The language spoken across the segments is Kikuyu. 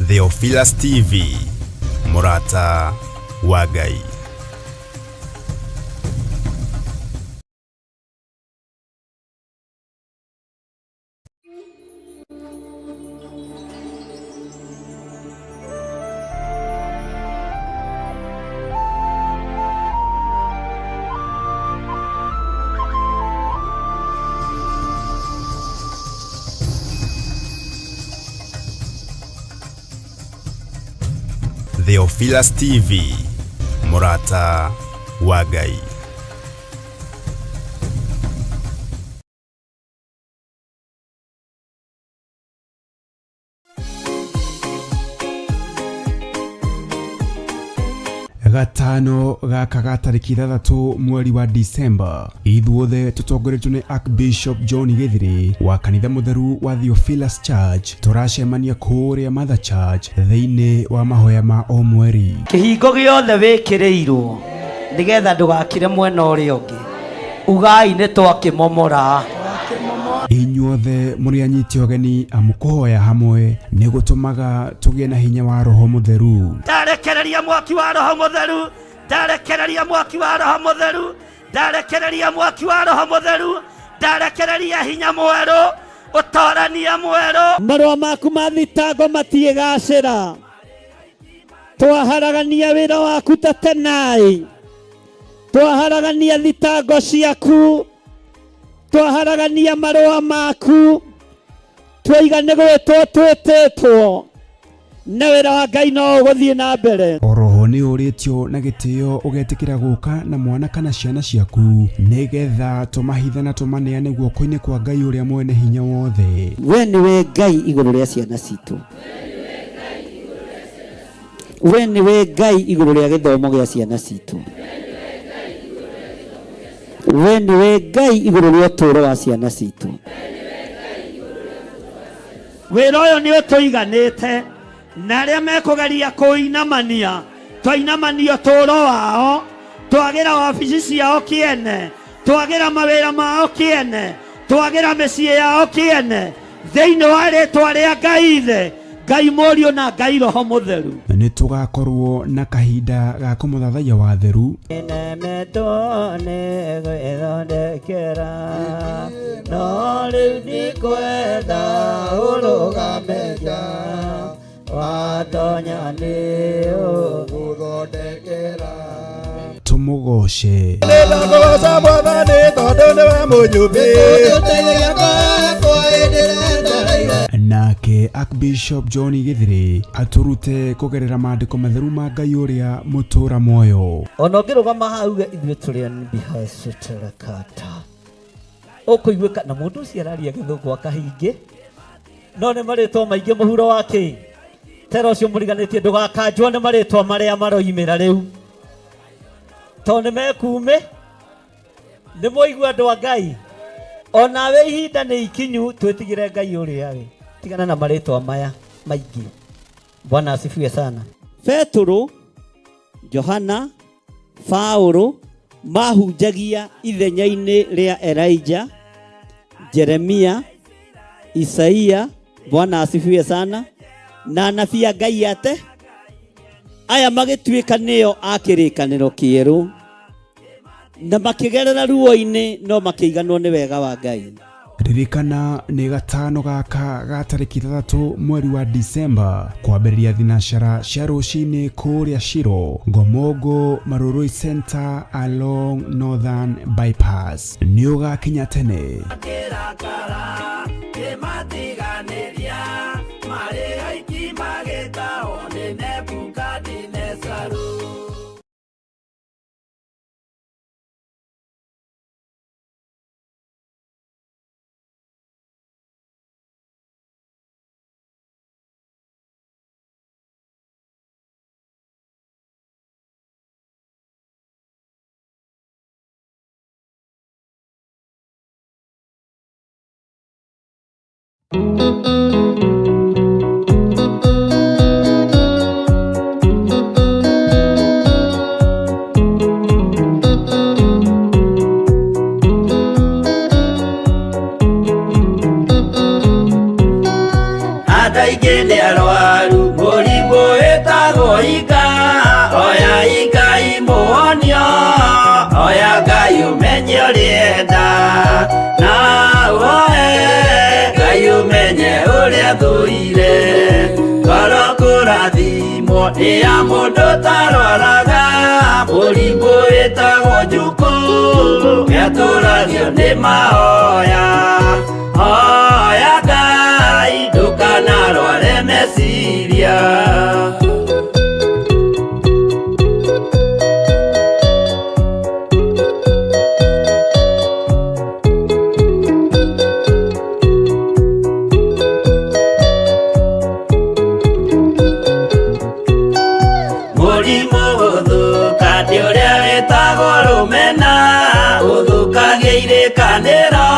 Theophilus TV, Mũrata wa Ngai. Theophilus TV, Mũrata wa Ngai. Gatano gaka ga tarĩki 6 mweri wa Disemba, ithuothe tũtongoretio nĩ Archbishop John Gĩthirĩ wa kanitha mũtheru wa Theophilus Church tũracemania kũrĩa Mother Church thĩinĩ wa mahoya ma o mweri. Kĩhingo gĩothe wĩkĩrĩirwo nĩgetha ndũgakire mwena ũrĩa ũngĩ, ugai nĩ twakĩmomora. Inyuothe mũrĩ anyiti ũgeni amu kũhoya hamwe nĩ gũtũmaga tũgĩe na hinya wa Roho Mũtheru. Ndarekereria mwaki wa Roho Mũtheru, ndarekereria mwaki wa Roho Mũtheru, ndarekereria mwaki wa Roho Mũtheru, ndarekereria hinya mwerũ, ũtorania mwerũ. Marũa maku ma thitango matiĩgacĩra, twaharagania wĩra waku ta tenai, twaharagania thitango ciaku, twaharagania marũa maku, twaiga nĩ gwĩtwo twĩtĩtwo, na wĩra wa Ngai no ũgũthiĩ na mbere. Oroho nĩ ũrĩtio na gĩtĩo ũgetĩkĩra gũka na mwana kana ciana ciaku nĩgetha tũmahithe na tũmaneane guoko-inĩ kwa Ngai ũrĩa mwene hinya wothe. We nĩwe Ngai igũrũ rĩa ciana citũ. We nĩwe Ngai igũrũ rĩa gĩthomo gĩa ciana citũ. We nĩwe Ngai igũrũ rĩa ũtũũro wa ciana citũ. Wĩra ũyũ nĩ ũtũiganĩte, na arĩa mekũgeria kũinamania, twainamania ũtũũro wao, twagĩra wabici ciao kĩene, twagĩra mawĩra mao kĩene, twagĩra mĩciĩ yao kĩene, thĩinĩ wa rĩtwa rĩa Ngai Ithe, Ngai Mũriũ na Ngai Roho Mũtheru. Nĩ tũgakorwo na kahinda ga kũmũthathaiya wa theru. Nemetwo nĩ gwĩthondekera, no rĩu ndikwenda ũrũgame nja, watonya nĩ ũgũthondekera. Tũmũgoce. Nĩndakũgoca Mwathani tondũ nĩwe mũnyũmbi. Nake Archbishop John Gĩthirĩ atũrute kũgerera maandĩko matheru ma Ngai ũrĩa mũtũra muoyo. Ona ũngĩrũgama haha uge ithuĩ tũrĩ anbihacĩtĩrakata ũkũiguĩka na mũndũ ũcio araria gĩthũngũ akahingĩ, no nĩ marĩtwa maingĩ mũhuro wa kĩ tera ũcio mũriganĩtie ndũgakanjwo nĩ marĩtwa marĩa maroimĩra rĩu tondũ nĩ mekuumĩ. Nĩ mwaigua andũ a Ngai, onawe ihinda nĩ ikinyu twĩtigĩre Ngai ũrĩa we, tigana na marĩtwa maya maingĩ. Bwana asifiwe sana. Petũrũ, Johana, Paũlũ mahunjagia ithenya-inĩ rĩa Elijah, Jeremia, Isaia, Bwana asifiwe sana, na anabii a Ngai ate aya magĩtuĩka nĩo a kĩrĩkanĩro kĩerũ, na makĩgerera ruo-inĩ no makĩiganwo nĩ wega wa Ngai. Ririkana nĩ gatano gaka ga tarĩki 6 mweri wa Disemba kwambĩrĩria thinacara cia rũcinĩ kũrĩa Shiro, Ngomongo, Marurui Center along Northern Bypass. Nĩ ũgakinya tene. Kĩrakara kĩmatiganĩria marĩ aiki magĩtahwo nĩ Nebukadinezaru. Andũ aingĩ nĩ arwaru. ũrĩa enda na ũhoe Ngai ũmenye ũrĩa thũire ngoro kũrathimwo nĩ ya mũndũ tarwaraga mũrimũ wĩtagwo njukũ gĩatũragio nĩ mahoya hoya Ngai ndũkanarware meciria. Mũrimũ gũthũka nĩ ũrĩa wĩtagwo rũmena ũthũkagia irĩkanĩro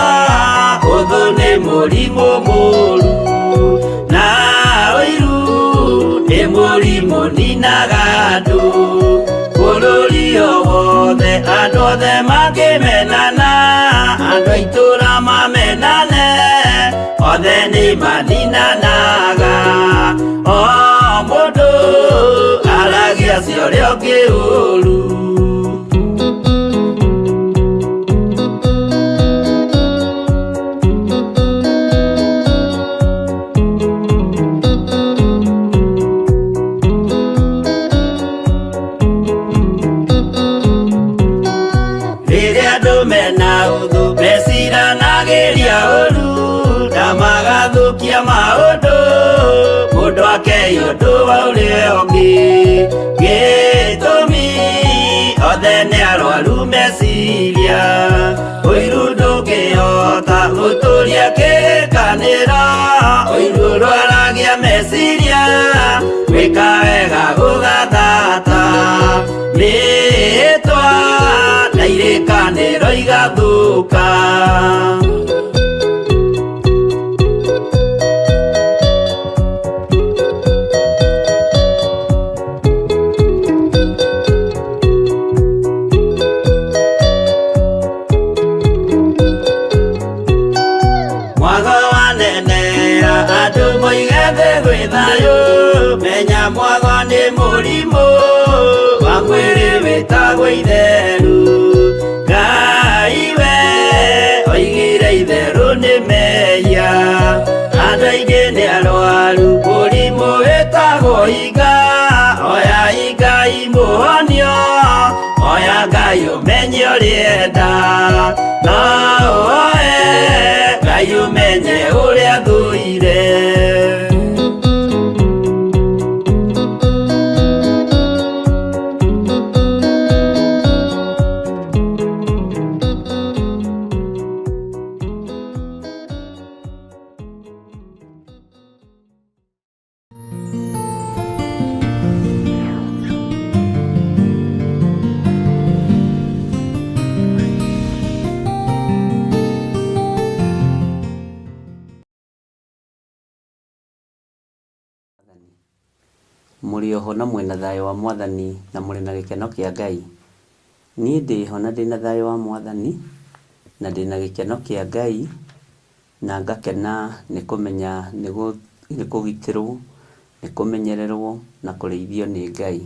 ũthũ nĩ mũrimũ mũru na ũiru nĩ mũrimũ ninaga andũ bũrũri o wothe andũ othe makĩmenana andũ a itũra mamenane othe nĩ maninanaga o mũndũ aragia cia ũrĩa ũngĩ ũru. Rĩrĩa andũ mena ũthũ meciranagĩria ũru na magathũkia maũndũ mũndũ akei ũndũ wa ũrĩa ũngĩ gĩtũmi othe nĩ arwaru meciria ũiru ndũngĩhota gũtũria kĩrĩkanĩro ũiru ũrwaragia meciria gwĩka wega gũgathata mĩĩtwa na irĩkanĩro igathũka. Mwago wanenea andũ moige thĩ gwĩ thayũ menya mwago nĩ mũrimũ wa mwĩrĩ wĩtagwo itheru Ngai we oigire itherũ nĩ mehia andũ aingĩ nĩ arwaru mũrimũ wĩtagwo iga oya Ngai mũhonio oya Ngai ũmenye ũrĩa enda no ũhoe Ngai ũmenye ũrĩa thũire. Mũrĩ oho na mwĩna thayũ wa Mwathani na mũrĩ na gĩkeno kĩa Ngai. Niĩ ndĩho na ndĩna thayũ wa Mwathani na ndĩna gĩkeno kĩa Ngai na ngakena nĩ kũmenya nĩ kũgitĩrwo, nĩ kũmenyererwo na kũrĩithio nĩ Ngai.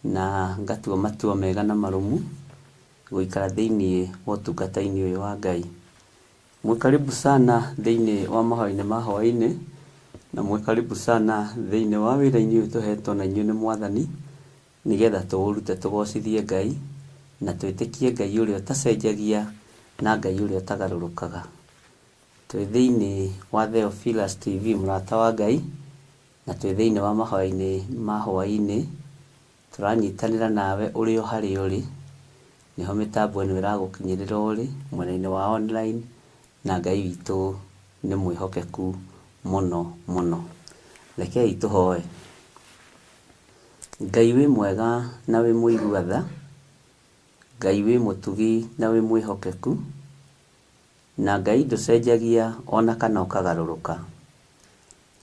Na ngatua matua mega na marũmu gũikara thĩiniĩ wa ũtungata-inĩ ũyũ wa Ngai. Mwĩ karibu sana thĩiniĩ wa mahoya-inĩ ma hwaĩ-inĩ na mwĩ karibu sana thĩiniĩ wa wĩra-inĩ ũyũ tũhetwo na inyuĩ nĩ Mwathani nĩgetha tũũrute tũgocithie Ngai na twĩtĩkie Ngai ũrĩa ũtacenjagia na Ngai ũrĩa ũtagarũrũkaga. Twĩ thĩiniĩ wa Theophilus TV mũrata wa Ngai na twĩ thĩiniĩ wa mahoya-inĩ ma hwaĩ-inĩ tũranyitanĩra nawe ũrĩ o harĩa ũrĩ nĩho mĩtambo ĩno ĩragũkinyĩrĩra ũrĩ mwena-inĩ wa online na Ngai witũ nĩ mwĩhokeku mũno mũno. Rekei tũhoe. Ngai wĩ mwega na wĩ mũigua tha, Ngai wĩ mũtugi na wĩ mwĩhokeku, na Ngai ndũcenjagia ona kana ũkagarũrũka.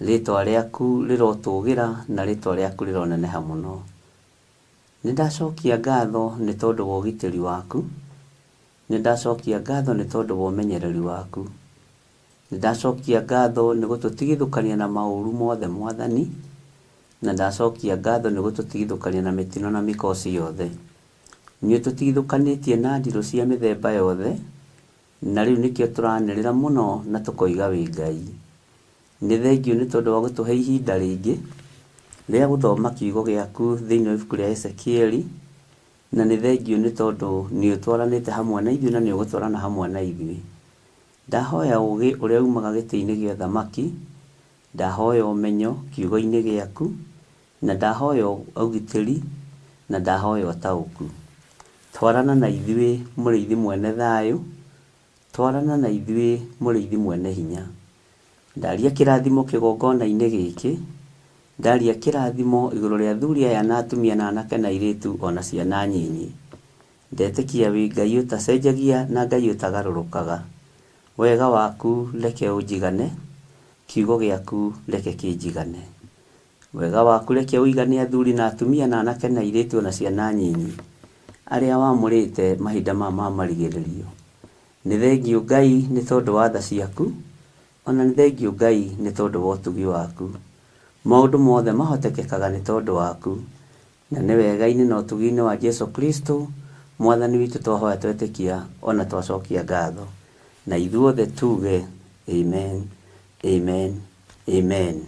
Rĩtwa rĩaku rĩrotũgĩra na rĩtwa rĩaku rĩroneneha mũno. Nĩ ndacokia ngatho nĩ tondũ wa ũgitĩri waku, nĩ ndacokia ngatho nĩ tondũ wa ũmenyereri waku, nĩ ndacokia ngatho nĩ gũtũtigithũkania na maũru mothe Mwathani, na ndacokia ngatho nĩ gũtũtigithũkania na mĩtino na mĩkosi yothe. Nĩ ũtũtigithũkanĩtie na ndirũ cia mĩthemba yothe, na rĩu nĩkĩo tũranĩrĩra mũno na tũkoiga wĩ Ngai. Nĩ thengiũ nĩ tondũ wa gũtũhe ihinda rĩngĩ rĩa gũthoma kiugo gĩaku thĩinĩ wa ibuku rĩa Ezekieli, na nĩ thengiũ nĩ tondũ nĩ ũtwaranĩte hamwe na ithuĩ na nĩ ũgũtwarana hamwe na ithuĩ. Ndahoya ũũgĩ ũrĩa umaga gĩtĩ-inĩ gĩa ũthamaki, ndahoya ũmenyo kiugo-inĩ gĩaku, na ndahoya ũgitĩri, na ndahoya ũtaũku. Twarana na ithuĩ mũrĩithi mwene thayũ, twarana na ithuĩ mũrĩithi mwene hinya. Ndaria kĩrathimo kĩgongona-inĩ gĩkĩ, ndaria kĩrathimo igũrũ rĩa athuri aya na atumia na anake na airĩtu ona ciana nyinyi. Ndetĩkia wĩ Ngai ũtacenjagia na Ngai ũtagarũrũkaga. Wega waku reke ũnjigane, kiugo gĩaku reke kĩnjigane. Wega waku reke ũigane athuri na atumia na anake na airĩtu ona ciana nyinyi, arĩa wamũrĩte mahinda maya ma marigĩrĩrio. Nĩ thengiũ Ngai nĩ tondũ wa tha ciaku, ona nĩ thengiũ Ngai nĩ tondũ wa ũtugi waku. Maũndũ mothe mahotekekaga nĩ tondũ waku, na nĩ wega-inĩ na ũtugi-inĩ wa Jesu Kristo, Mwathani witũ twahoya twetĩkia ona twacokia ngatho. Na ithuothe tuge amen, amen, amen.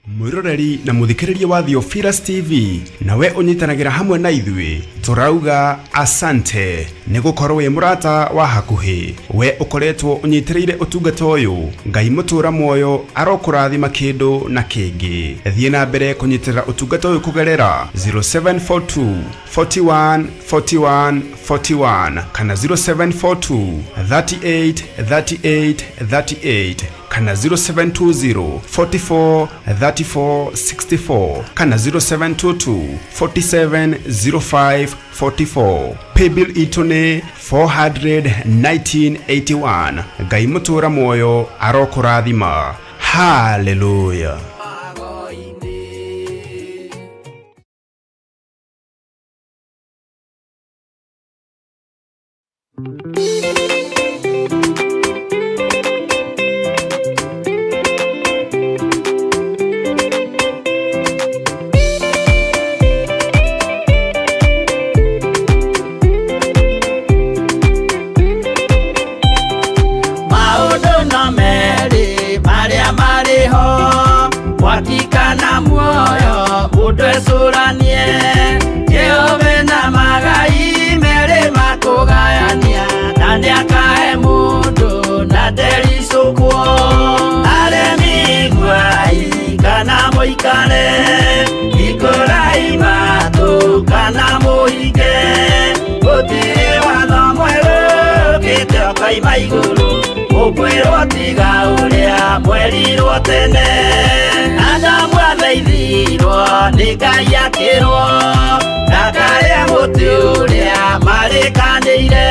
Mwiroreri na muthikiriria wa Theophilus TV, nawe ũnyitanagĩra hamwe na ithuĩ, tũrauga asante nĩ gũkorwo wĩ mũrata wa hakuhĩ. We ũkoretwo ũnyitĩrĩire ũtungata ũyũ, Ngai mũtũra muoyo arokũrathima kĩndũ na kĩngĩ. Thiĩ na mbere kũnyitĩrĩra ũtungata ũyũ kũgerera 0742 41 41 41 kana 0742 38 38 38 kana 0720 44 34 64 kana 0722 47 05 44. Paybill itũ nĩ 41981. Ngai mũtũra muoyo arokũrathima. Haleluya. Maũndũ no merĩ marĩa marĩ ho, mwaki kana muoyo, mũndũ ecũranie. Jehova na magai merĩ makũgayania, na nĩakahe mũndũ na ndericũkwo. Aremi iguai kana mũikare, hingũrai matũ kana mũhinge. Gũtirĩ watho mwerũ ũkĩte ũkoima igũrũ, mũkwĩrwo tiga ũrĩa mwerirwo tene. Adamu athaithirwo nĩ Ngai akĩrwo ndakarĩe mũtĩ ũrĩa marĩkanĩire.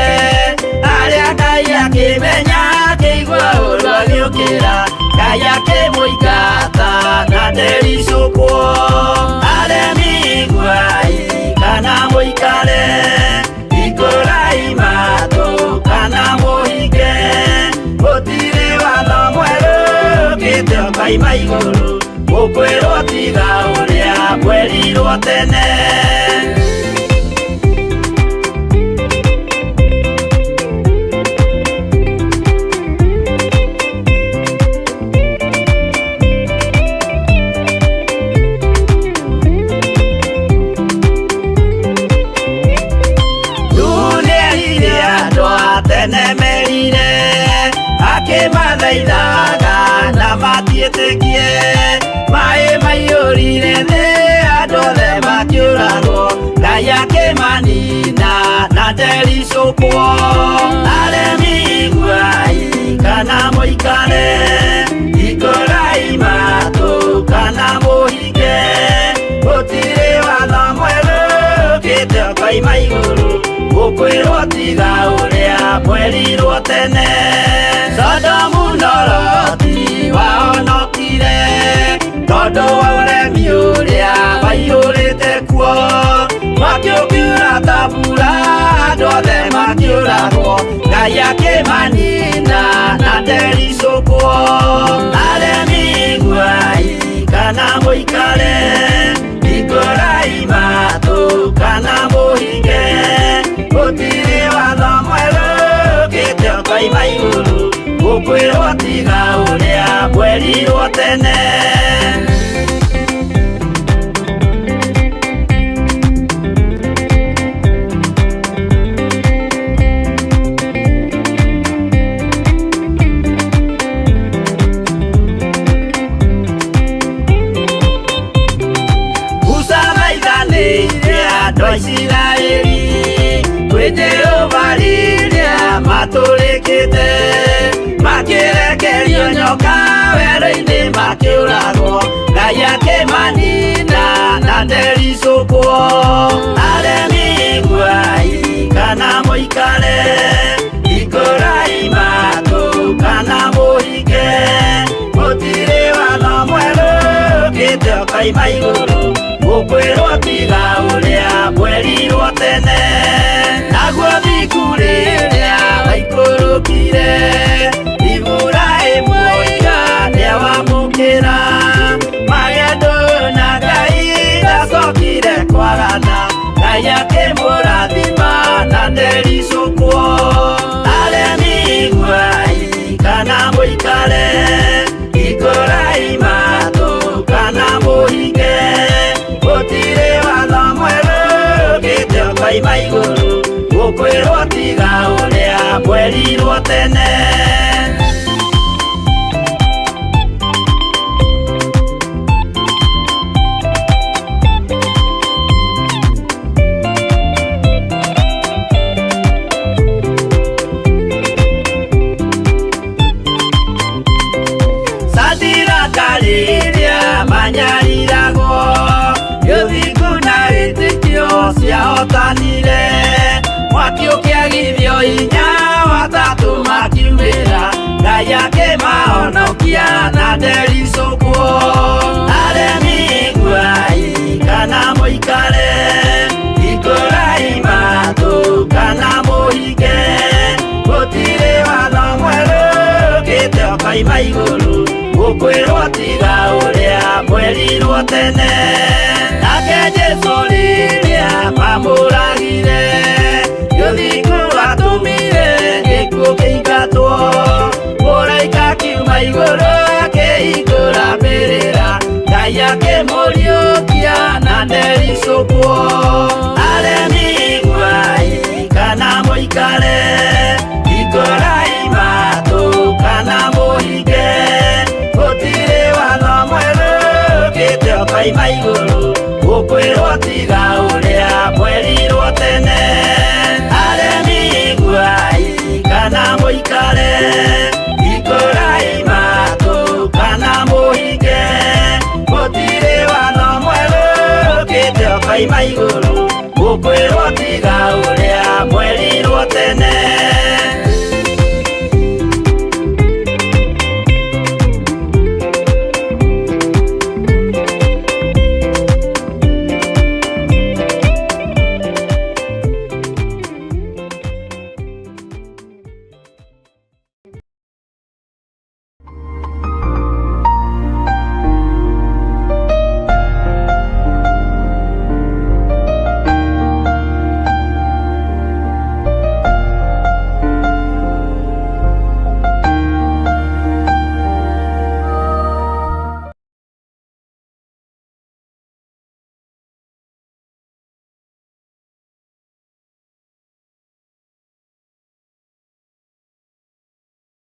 Arĩa Ngai akĩmenya akĩigua ũru agĩũkĩra, Ngai akĩmũingata na ndericũkwo. Aremi iguai kana mũikare, hingũrai matũ kana mũhinge. Gũtirĩ watho mwerũ ũkĩte ũkoima igũrũ, mũkwĩrwo tiga ũrĩa mwerirwo tene. Mũtiĩtĩkie maĩ maiyũrire thĩ andũ othe makĩũragwo Ngai akĩmanina na ndericũkwo aremi iguai kana mũikare hingũrai matũ kana mũhinge gũtirĩ watho mwerũ ũkĩte ũkoima igũrũ gũkwĩrwo tiga ũrĩa mwerirwo tene Sodomu na Loti wahonokire tondũ wa ũremi ũrĩa waiyũrĩte kuo mwaki ũkiura ta mbura andũ othe makĩũragwo Ngai akĩmanina na ndericũkwo aremi iguai kana mũikare hingũrai matũ kana mũhinge gũtirĩ watho mwerũ ũkĩte ũkoima igũrũ gũkwĩrwo tiga ũrĩa mwerirwo tene. Andũ a Isiraeli kwĩ Jehova rĩrĩa matũrĩkĩte makĩrekerio nyoka werũ-inĩ makĩũragwo Ngai akĩmanina na ndericũkwo aremi iguai kana mũikare hingũrai matũ kana mũhinge gũtirĩ watho mwerũ ũkĩte ũkoima igũrũ gũkwĩrwo tiga ũrĩa mwerirwo tene naguo thiku rĩrĩa waikũrũkire Iburahĩmu oiga nĩawamũkĩra magendo na Ngai ndacokire kwagana Ngai akĩmũrathima na ndericũkwo aremi iguai kana mũikare hingũrai matũ kana mũhinge gũtirĩ watho mwerũ ũkĩte ũkoima igũrũ gũkwĩrwo tiga ũrĩa mwerirwo tene. Sadiraka rĩrĩa manyariragwo gĩthingu na wĩtĩkio ciahotanire mwaki ũkĩagithio hinya watatũ makiumĩra Ngai akĩmahonokia na ndericũkwo aremi iguai kana mũikare hingũrai matũ kana mũhinge gũtirĩ watho mwerũ ũkĩte ũkoima igũrũ gũkwĩrwo tiga ũrĩa mwerirwo tene nake Jesũ rĩrĩa mamũragire gĩthingu atũmire gĩkuũ kĩingatwo mũraika akiuma igũrũ akĩhingũra mbĩrĩra Ngai akĩmũriũkia na ndericũkwo aremi iguai kana mũikare hingũrai matũ kana mũhinge gũtirĩ watho mwerũ ũkĩte ũkoima igũrũ gũkwĩrwo tiga ũrĩa mwerirwo tene aremi iguai kana mũikare hingũrai matũ kana mũhinge gũtirĩ watho mwerũ ũkĩte ũkoima igũrũ gũkwĩrwo tiga ũrĩa mwerirwo tene.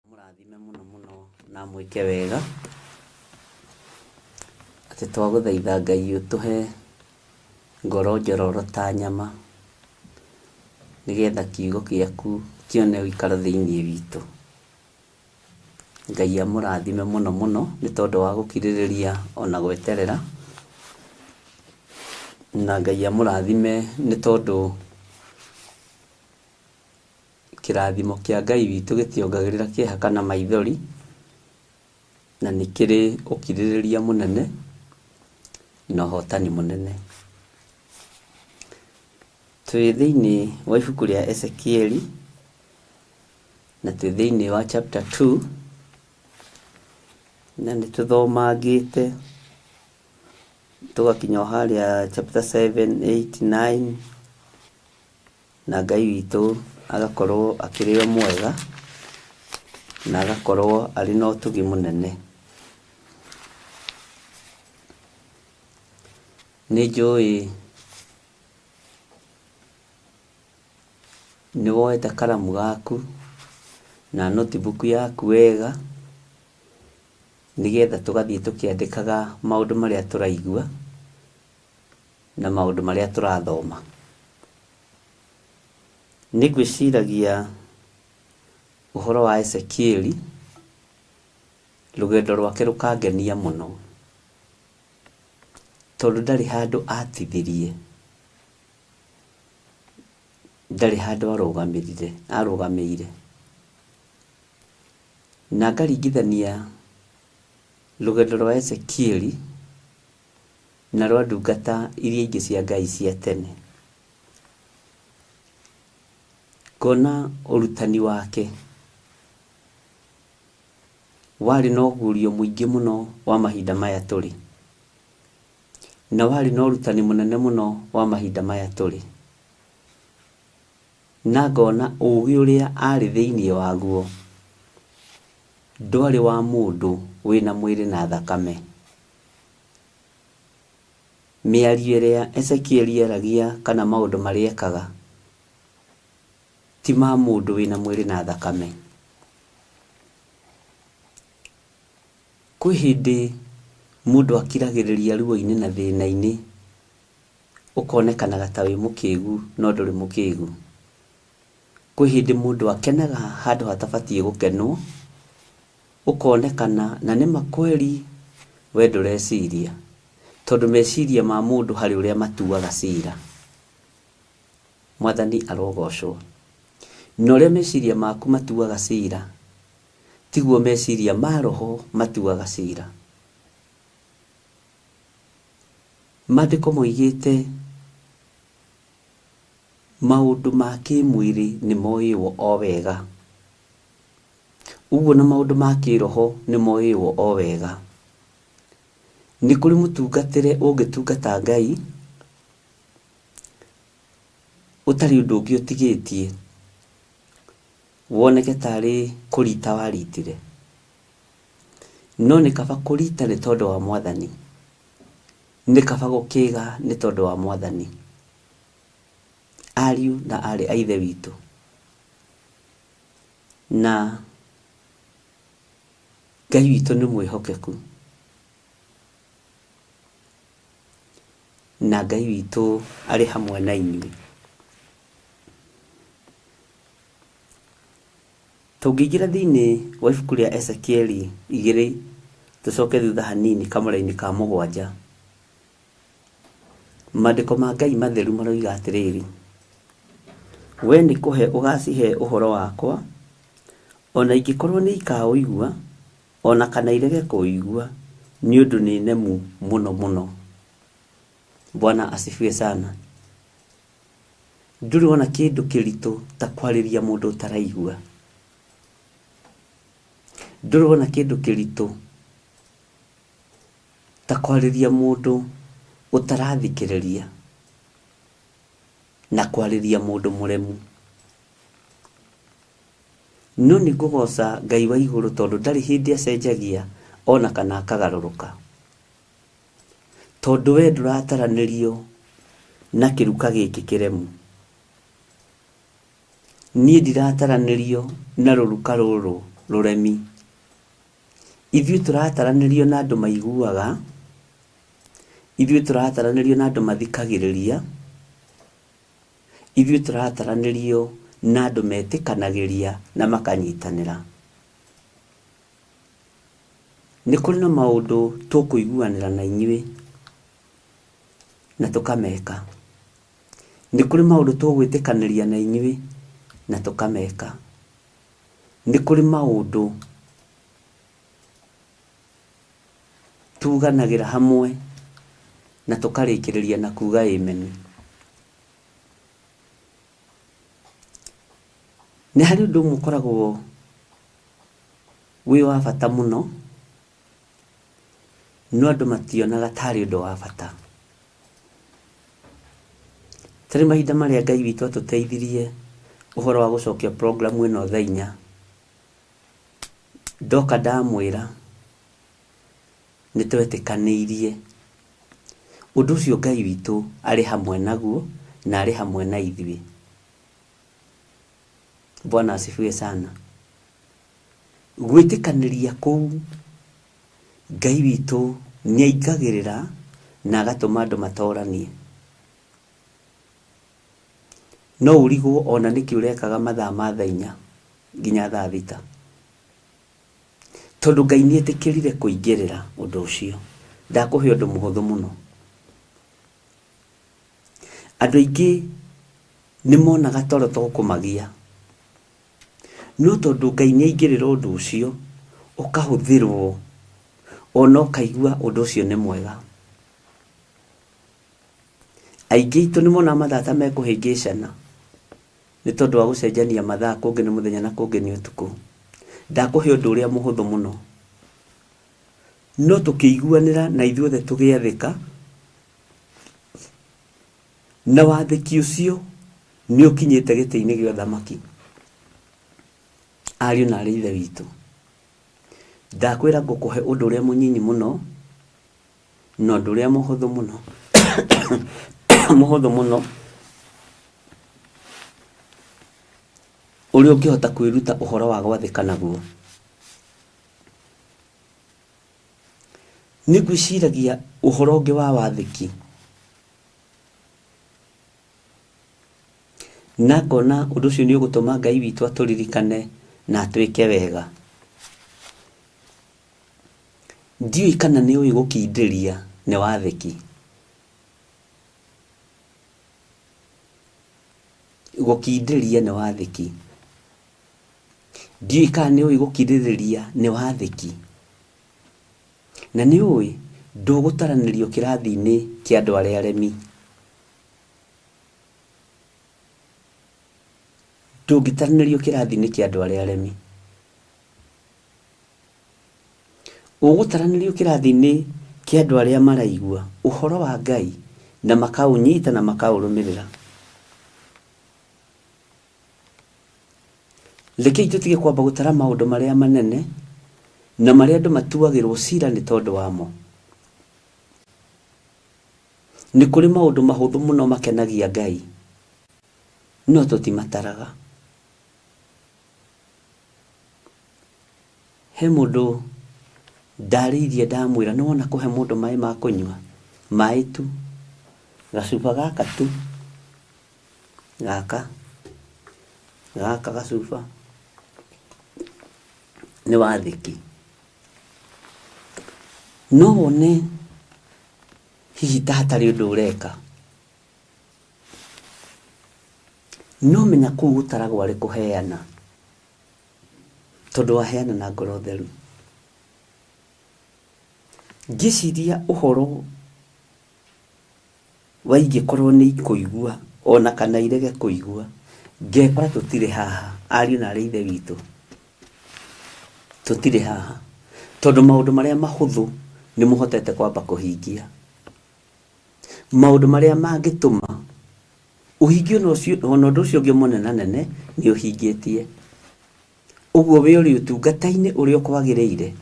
Mũrathime mũno mũno na mwĩke wega. Atĩ twagũthaitha Ngai ũtũhe ngoro njororo ta nyama, nĩgetha kiugo gĩaku kĩone ũikaro thĩinĩ witũ. Ngai amũrathime mũno mũno nĩ tondũ wa gũkirĩrĩria ona gweterera, na Ngai amũrathime nĩ tondũ kĩrathimo kĩa Ngai witũ gĩtiongagĩrĩra kĩeha kana maithori, na nĩ kĩrĩ ũkirĩrĩria mũnene na ũhotani mũnene. Twĩ thĩinĩ wa ibuku rĩa Ezekieli na twĩ thĩinĩ wa chapter 2 na nĩ tũthomangĩte tũgakinya o harĩa chapter 7, 8, 9 na Ngai witũ agakorwo akĩrĩ o mwega na agakorwo arĩ na ũtugi mũnene. Nĩ njũĩ nĩ woete karamu gaku na notebook yaku wega nĩgetha tũgathiĩ tũkĩandĩkaga maũndũ marĩa tũraigua na maũndũ marĩa tũrathoma. Nĩ ngwĩciragia ũhoro wa Ezekieli, rũgendo rwake rũkangenia mũno, tondũ ndarĩ handũ atithirie, ndarĩ handũ arũgamĩrire arũgamĩire. Na ngaringithania rũgendo rwa Ezekieli na rwa ndungata iria ingĩ cia Ngai cia tene. Ngona ũrutani wake warĩ na ũguũrio mũingĩ mũno wa mahinda maya tũrĩ, na warĩ na ũrutani mũnene mũno wa mahinda maya tũrĩ. Na ngona ũgĩ ũrĩa arĩ thĩinĩ waguo ndwarĩ wa mũndũ wĩna mwĩrĩ na thakame. Mĩario ĩrĩa Ezekieli aragia kana maũndũ marĩa ekaga ti ma mũndũ wĩna mwĩrĩ na thakame. Kwĩ hĩndĩ mũndũ akiragĩrĩria ruo-inĩ na thĩna-inĩ ũkonekanaga ta wĩ mũkĩgu no ndũrĩ mũkĩgu. Kwĩ hĩndĩ mũndũ akenaga handũ hatabatiĩ gũkenwo, ũkonekana na nĩma kweli we ndũreciria, tondũ meciria ma mũndũ harĩ ũrĩa matuaga cira. Mwathani arogocwo. Na ũrĩa meciria maku matuaga cira, tiguo meciria ma roho matuaga cira. Maandĩko moigĩte maũndũ ma kĩmwĩrĩ nĩ moĩwo o wega. Ũguo na maũndũ ma kĩroho nĩ moĩwo o wega. Nĩ kũrĩ mũtungatĩre ũngĩtungata Ngai ũtarĩ ũndũ ũngĩ ũtigĩtie, woneke tarĩ kũrita waritire. No nĩ kaba kũrita nĩ tondũ wa Mwathani, nĩ kaba gũkĩga nĩ tondũ wa Mwathani. Ariũ na aarĩ a Ithe witũ, na Ngai witũ nĩ mwĩhokeku, na Ngai witũ arĩ hamwe na inyuĩ. Tũngĩingĩra thĩinĩ wa ibuku rĩa Ezekieli igĩrĩ tũcoke thutha hanini kamũra-inĩ ka mũgwanja, maandĩko ma Ngai matheru maroiga atĩrĩrĩ, we nĩ kũhe ũgacihe ũhoro wakwa, o na ingĩkorwo nĩ ikaũigua, o na kana irege kũũigua, nĩ ũndũ nĩ nemu mũno mũno. Bwana asifiwe sana. Ndũrĩ wona kĩndũ kĩritũ ta kwarĩria mũndũ ũtaraigua. Ndũrĩ wona kĩndũ kĩritũ ta kwarĩria mũndũ ũtarathikĩrĩria na kwarĩria mũndũ mũremu. No nĩ ngũgoca Ngai wa igũrũ tondũ ndarĩ hĩndĩ acenjagia ona kana akagarũrũka. Tondũ we ndũrataranĩrio na kĩruka gĩkĩ kĩremu. Niĩ ndirataranĩrio na rũruka rũrũ rũremi. Ithuĩ tũrataranĩrio na andũ maiguaga, Ithuĩ tũrataranĩrio na andũ mathikagĩrĩria, ithuĩ tũrataranĩrio na andũ metĩkanagĩria na makanyitanĩra. Nĩ kũrĩ na maũndũ tũkũiguanĩra na inyuĩ na tũkameka. Nĩ kũrĩ maũndũ tũgwĩtĩkanĩria na inyuĩ na tũkameka. Nĩ kũrĩ maũndũ tuganagĩra hamwe na tũkarĩkĩrĩria na kuga amen. Nĩ harĩ ũndũ ũmwe ũkoragwo wĩ wa bata mũno, no andũ mationaga tarĩ ũndũ wa bata. Tarĩ mahinda marĩa Ngai witũ atũteithirie ũhoro wa gũcokia program ĩno thaa inya, ndoka ndamwĩra nĩ twetĩkanĩirie. Ũndũ ũcio Ngai witũ arĩ hamwe naguo na arĩ hamwe na ithuĩ. Bwana asifiwe sana. Gwĩtĩkanĩria kũu Ngai witũ nĩ aingagĩrĩra na agatũma andũ matoranie. No ũrigwo ona nĩkĩ ũrekaga mathaa ma thaa inya nginya thaa thita. Tondũ Ngai nĩ etĩkĩrire kũingĩrĩra ũndũ ũcio. Ndakũhe ũndũ mũhũthũ mũno. Andũ aingĩ nĩ monaga toro to kũmagia. No tondũ Ngai nĩ aingĩrĩra ũndũ ũcio, ũkahũthĩrwo ona ũkaigua ũndũ ũcio nĩ mwega. Aingĩ aitũ nĩ monaga mathaa ta mekũhĩngĩcana nĩ tondũ wa gũcenjania mathaa, kũngĩ nĩ mũthenya na kũngĩ nĩ ũtukũ. Ndakũhe ũndũ ũrĩa mũhũthũ mũno. No tũkĩiguanĩra na ithuothe tũgĩathĩka, na wathĩki ũcio nĩ ũkinyĩte gĩtĩ-inĩ gĩa ũthamaki. Ariũ na aarĩ a Ithe witũ, ndakwĩra ngũkũhe ũndũ ũrĩa mũnyinyi mũno na ũndũ ũrĩa mũhũthũ mũno mũhũthũ mũno ũrĩa ũngĩhota kwĩruta ũhoro wa gwathĩka naguo. Nĩ ngwĩciragia ũhoro ũngĩ wa wathĩki na ngona ũndũ ũcio nĩ ũgũtũma Ngai witũ atũririkane na atwĩke wega. Ndiũĩ kana nĩ ũĩ gũkindĩria nĩ wathĩki. Gũkindĩria nĩ wathĩki. Ndiũĩ kana nĩ ũĩ gũkirĩrĩria nĩ wathĩki. Na nĩ ũĩ ndũgũtaranĩrio kĩrathi-inĩ kĩa andũ arĩa aremi. Ndũngĩtaranĩrio kĩrathi-inĩ kĩa andũ arĩa aremi. Ũgũtaranĩrio kĩrathi-inĩ kĩa andũ arĩa maraigua ũhoro wa Ngai na makaũnyita na makaũrũmĩrĩra. Rekei tũtige kwamba gũtara maũndũ marĩa manene na marĩa andũ matuagĩrwo cira nĩ tondũ wamo. Nĩ kũrĩ maũndũ mahũthũ mũno makenagia Ngai, no tũtimataraga. He mũndũ ndarĩirie ndamwĩra nĩ wona kũhe mũndũ maĩ ma kũnyua, maĩ tu, gacuba gaka tu, gaka, gaka gacuba nĩ wathĩki. No wone hihi ta hatarĩ ũndũ ũreka, no menya kũu gũtaragwo arĩ kũheana, tondũ waheana na ngoro theru. Ngĩciria ũhoro wa ingĩkorwo nĩ ikũigua ona kana irege kũigua, ngekora tũtirĩ haha, ariũ na aarĩ a Ithe witũ, tũtirĩ haha, tondũ maũndũ marĩa mahũthũ nĩ mũhotete kwamba kũhingia. Maũndũ marĩa mangĩtũma ũhingie ona ũcio ona ũndũ ũcio ũngĩ mũnenanene nĩ ũhingĩtie. Ũguo we ũrĩ ũtungata-inĩ ũrĩa ũkwagĩrĩire,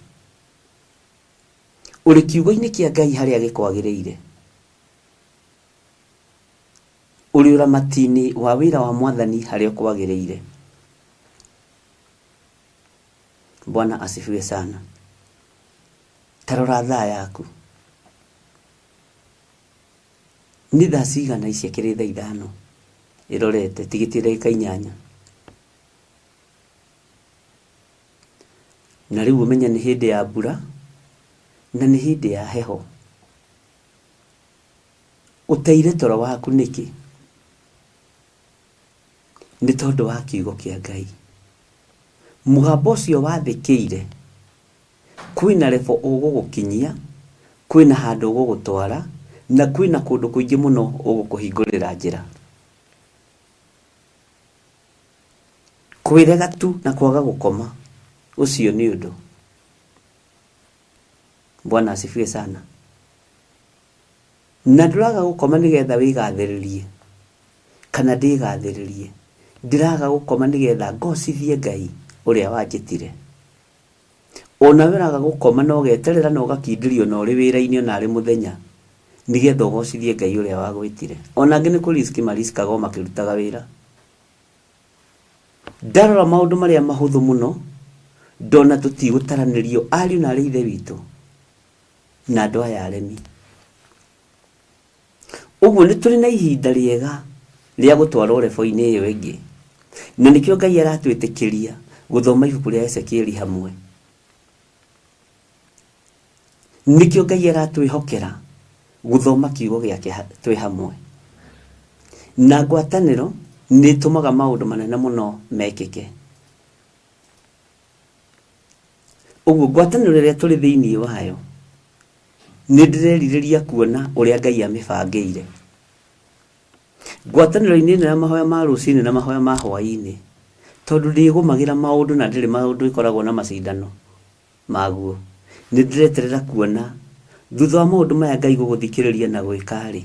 ũrĩ kiugo-inĩ kĩa Ngai harĩa gĩkwagĩrĩire, ũrĩ ũramati-inĩ wa wĩra wa Mwathani harĩa ũkwagĩrĩire. Bwana asifiwe sana. Ta rora thaa yaku. Nĩ thaa cigana ici akĩrĩ thaa 5 ĩrorete tigĩtie ndagĩka 8. Na rĩu ũmenye nĩ hĩndĩ ya mbura na nĩ hĩndĩ ya heho. Ũteire toro waku nĩkĩ? Nĩ tondũ wa kiugo kĩa Ngai. Mũgambo ũcio wathĩkĩire, kwĩna level ũgũgũkinyia, kwĩna handũ ũgũgũtwara, na kwĩna kũndũ kũingĩ mũno ũgũkũhingũrĩra njĩra. Kwĩrega tu na kwaga gũkoma, ũcio nĩ ũndũ. Bwana asifiwe sana. Na ndũraga gũkoma nĩgetha wĩgathĩrĩrie kana ndĩgathĩrĩrie. Ndĩraga gũkoma nĩgetha ngocithie Ngai ũrĩa wanjĩtire. Onawe ũraga gũkoma na ũgeterera na ũgakindĩria ona ũrĩ wĩra-inĩ ona arĩ mũthenya nĩgetha ũgocithie Ngai ũrĩa wagwĩtire. Ona angĩ nĩ kũriski mariskaga o makĩrutaga wĩra. Ndarora maũndũ marĩa mahũthũ mũno ndona tũtigũtaranĩrio ariũ na arĩ ithe witũ na andũ aya aremi. Ũguo nĩ tũrĩ na ihinda rĩega rĩa gũtwarwo rebo-inĩ ĩyo ĩngĩ. Na nĩkĩo Ngai aratwĩtĩkĩria gũthoma ibuku rĩa Ezekieli hamwe. Nĩkĩo Ngai aratwĩhokera gũthoma kiugo gĩake twĩ hamwe. Na ngwatanĩro nĩ ĩtũmaga maũndũ manene mũno mekĩke. Ũguo ngwatanĩro ĩrĩa tũrĩ thĩinĩ wayo nĩ ndĩrerirĩria kuona ũrĩa Ngai amĩbangĩire. Ngwatanĩro-inĩ ĩno ya mahoya ma rũcinĩ na mahoya ma hwaĩ-inĩ, tondũ ndĩgũmagĩra maũndũ na ndĩrĩ maũndũ ĩkoragwo na macindano maguo, nĩ ndĩreterera kuona thutha wa maũndũ maya Ngai gũgũthikĩrĩria na gwĩka-rĩ,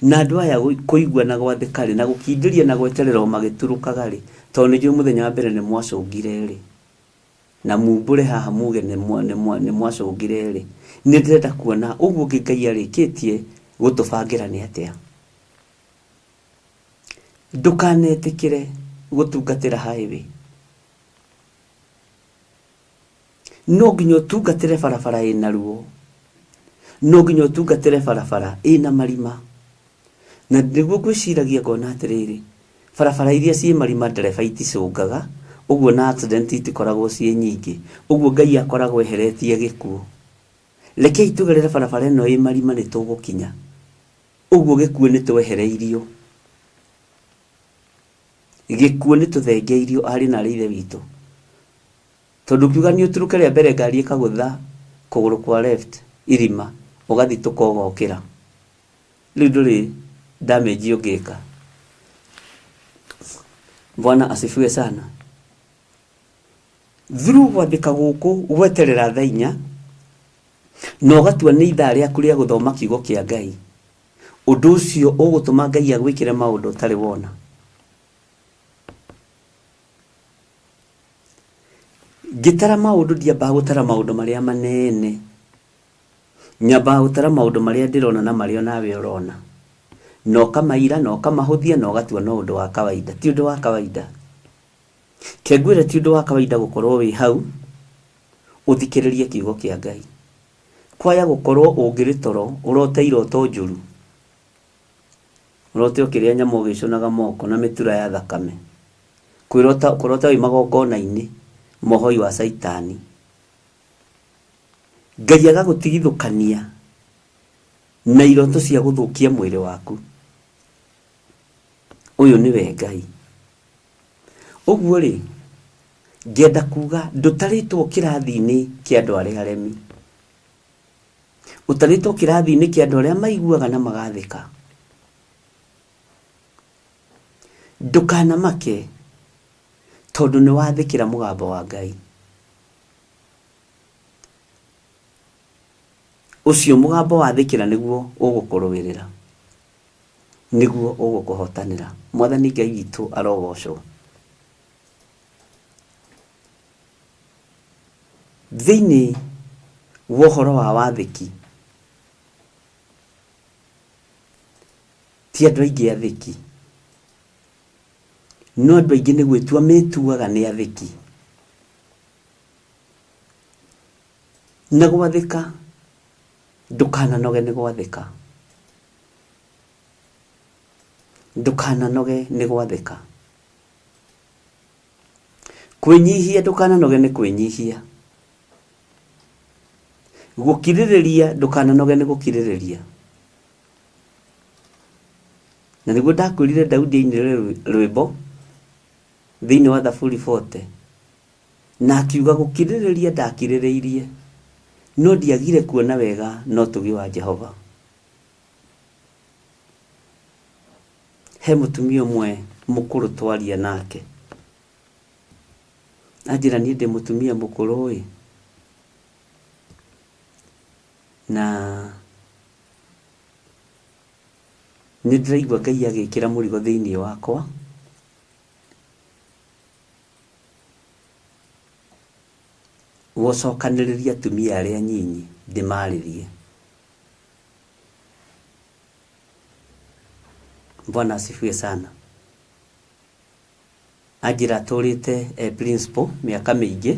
na andũ aya kũigua na gwathĩka-rĩ, na gũkindĩria na gweterera o magĩturũkaga-rĩ, tondũ nĩ njũĩ mũthenya wa mbere nĩ mwacũngire-rĩ, na mumbũre haha muge nĩ mwacũngire-rĩ, nĩ ndĩrenda kuona ũguo ũngĩ Ngai arĩkĩtie gũtũbangĩra nĩ atĩa. Ndũkanetĩkĩre gũtungatĩra highway. No nginya ũtungatĩre barabara ĩna ruo. No nginya ũtungatĩre barabara ĩna marima. Na nĩguo ngwĩciragia ngona atĩrĩrĩ, barabara iria ciĩ marima ndereba iticũngaga, ũguo na accident itikoragwo ciĩ nyingĩ. Ũguo Ngai akoragwo eheretie gĩkuũ. Rekei tũgerere barabara ĩno ĩ marima nĩ tũgũkinya. Ũguo gĩkuũ nĩ twehereirio. Gĩkuũ nĩ tũthengeirio ariũ na aarĩ a Ithe witũ. Tondũ ũkiuga nĩ ũturũke rĩa mbere ngari ĩkagũtha kũgũrũ kwa left irima ũgathitũka ũgokĩra. Rĩu ndũrĩ damage ũngĩka. Bwana asifiwe sana. Through gwathĩka gũkũ gweterera thaa 4 na ũgatua nĩ ithaa rĩaku rĩa gũthoma kiugo kĩa Ngai, ũndũ ũcio ũgũtũma Ngai agwĩkĩre maũndũ ũtarĩ wona. Ngĩtara maũndũ ndiambaga gũtara maũndũ marĩa manene, nyambaga gũtara maũndũ marĩa ndĩrona na marĩa onawe ũrona, na ũkamaira na ũkamahũthia na ũgatua no ũndũ wa kawaida. Ti ũndũ wa kawaida. Ke ngwĩre ti ũndũ wa kawaida gũkorwo wĩ hau ũthikĩrĩrie kiugo kĩa Ngai. Kwaya gũkorwo ũngĩrĩ toro ũrote iroto njũru, ũrote ũkĩrĩa nyama ũgĩcũnaga moko na mĩtura ya thakame, kwĩrota kũrota wĩ magongona-inĩ ma ũhoi wa caitani. Ngai agagũtigithũkania na iroto cia gũthũkia mwĩrĩ waku. Ũyũ nĩwe Ngai. Ũguo rĩ, ngenda kuga ndũtarĩtwo kĩrathi-inĩ kĩa andũ arĩa aremi. Ũtarĩtwo kĩrathi-inĩ kĩa andũ arĩa maiguaga na magathĩka. Ndũkanamake tondũ nĩ wathĩkĩra mũgambo wa Ngai. Ũcio mũgambo wathĩkĩra nĩguo ũgũkũrũĩrĩra. Nĩguo ũgũkũhotanĩra. Mwathani Ngai witũ arogocwo. Thĩinĩ wa ũhoro wa wathĩki, ti andũ aingĩ athĩki, no andũ aingĩ nĩ gwĩtua metuaga nĩ athĩki. Na gwathĩka, ndũkananoge nĩ gwathĩka. Ndũkananoge nĩ gwathĩka. Kwĩnyihia ndũkananoge nĩ kwĩnyihia. Gũkirĩrĩria ndũkananoge nĩ gũkirĩrĩria. Na nĩguo ndakwĩrire Daudi ainire rwĩmbo thĩinĩ wa Thaburi 40 na akiuga gũkirĩrĩria ndakirĩrĩirie no ndiagire kuona wega na ũtugi wa Jehova. He mũtumia ũmwe mũkũrũ twaria nake anjĩra niĩ ndĩ mũtumia mũkũrũ ĩ na nĩ ndĩraigua Ngai agĩkĩra mũrigo thĩinĩ wakwa gũcokanĩrĩria atumia arĩa anyinyi ndĩmarĩrie. Bwana asifiwe sana. Anjĩra atũrĩte e principal mĩaka mĩingĩ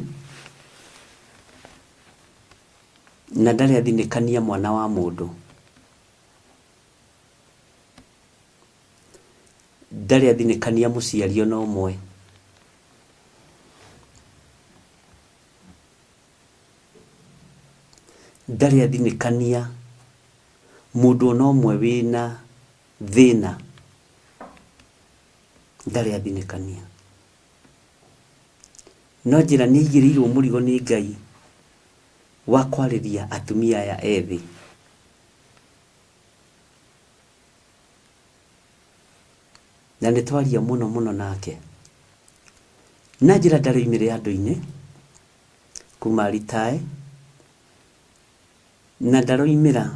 na ndarĩ athinĩkania mwana wa mũndũ. Ndarĩ athinĩkania mũciari ona ũmwe. Ndarĩ athinĩkania mũndũ ona ũmwe wĩna thĩna. Ndarĩ athinĩkania. No njĩra nĩ aigĩrĩirwo mũrigo nĩ Ngai wa kwarĩria atumia aya ethĩ. Na nĩ twaria mũno mũno nake. Na njĩra ndarĩ oimĩre andũ-inĩ kuma ritae na ndaroimĩra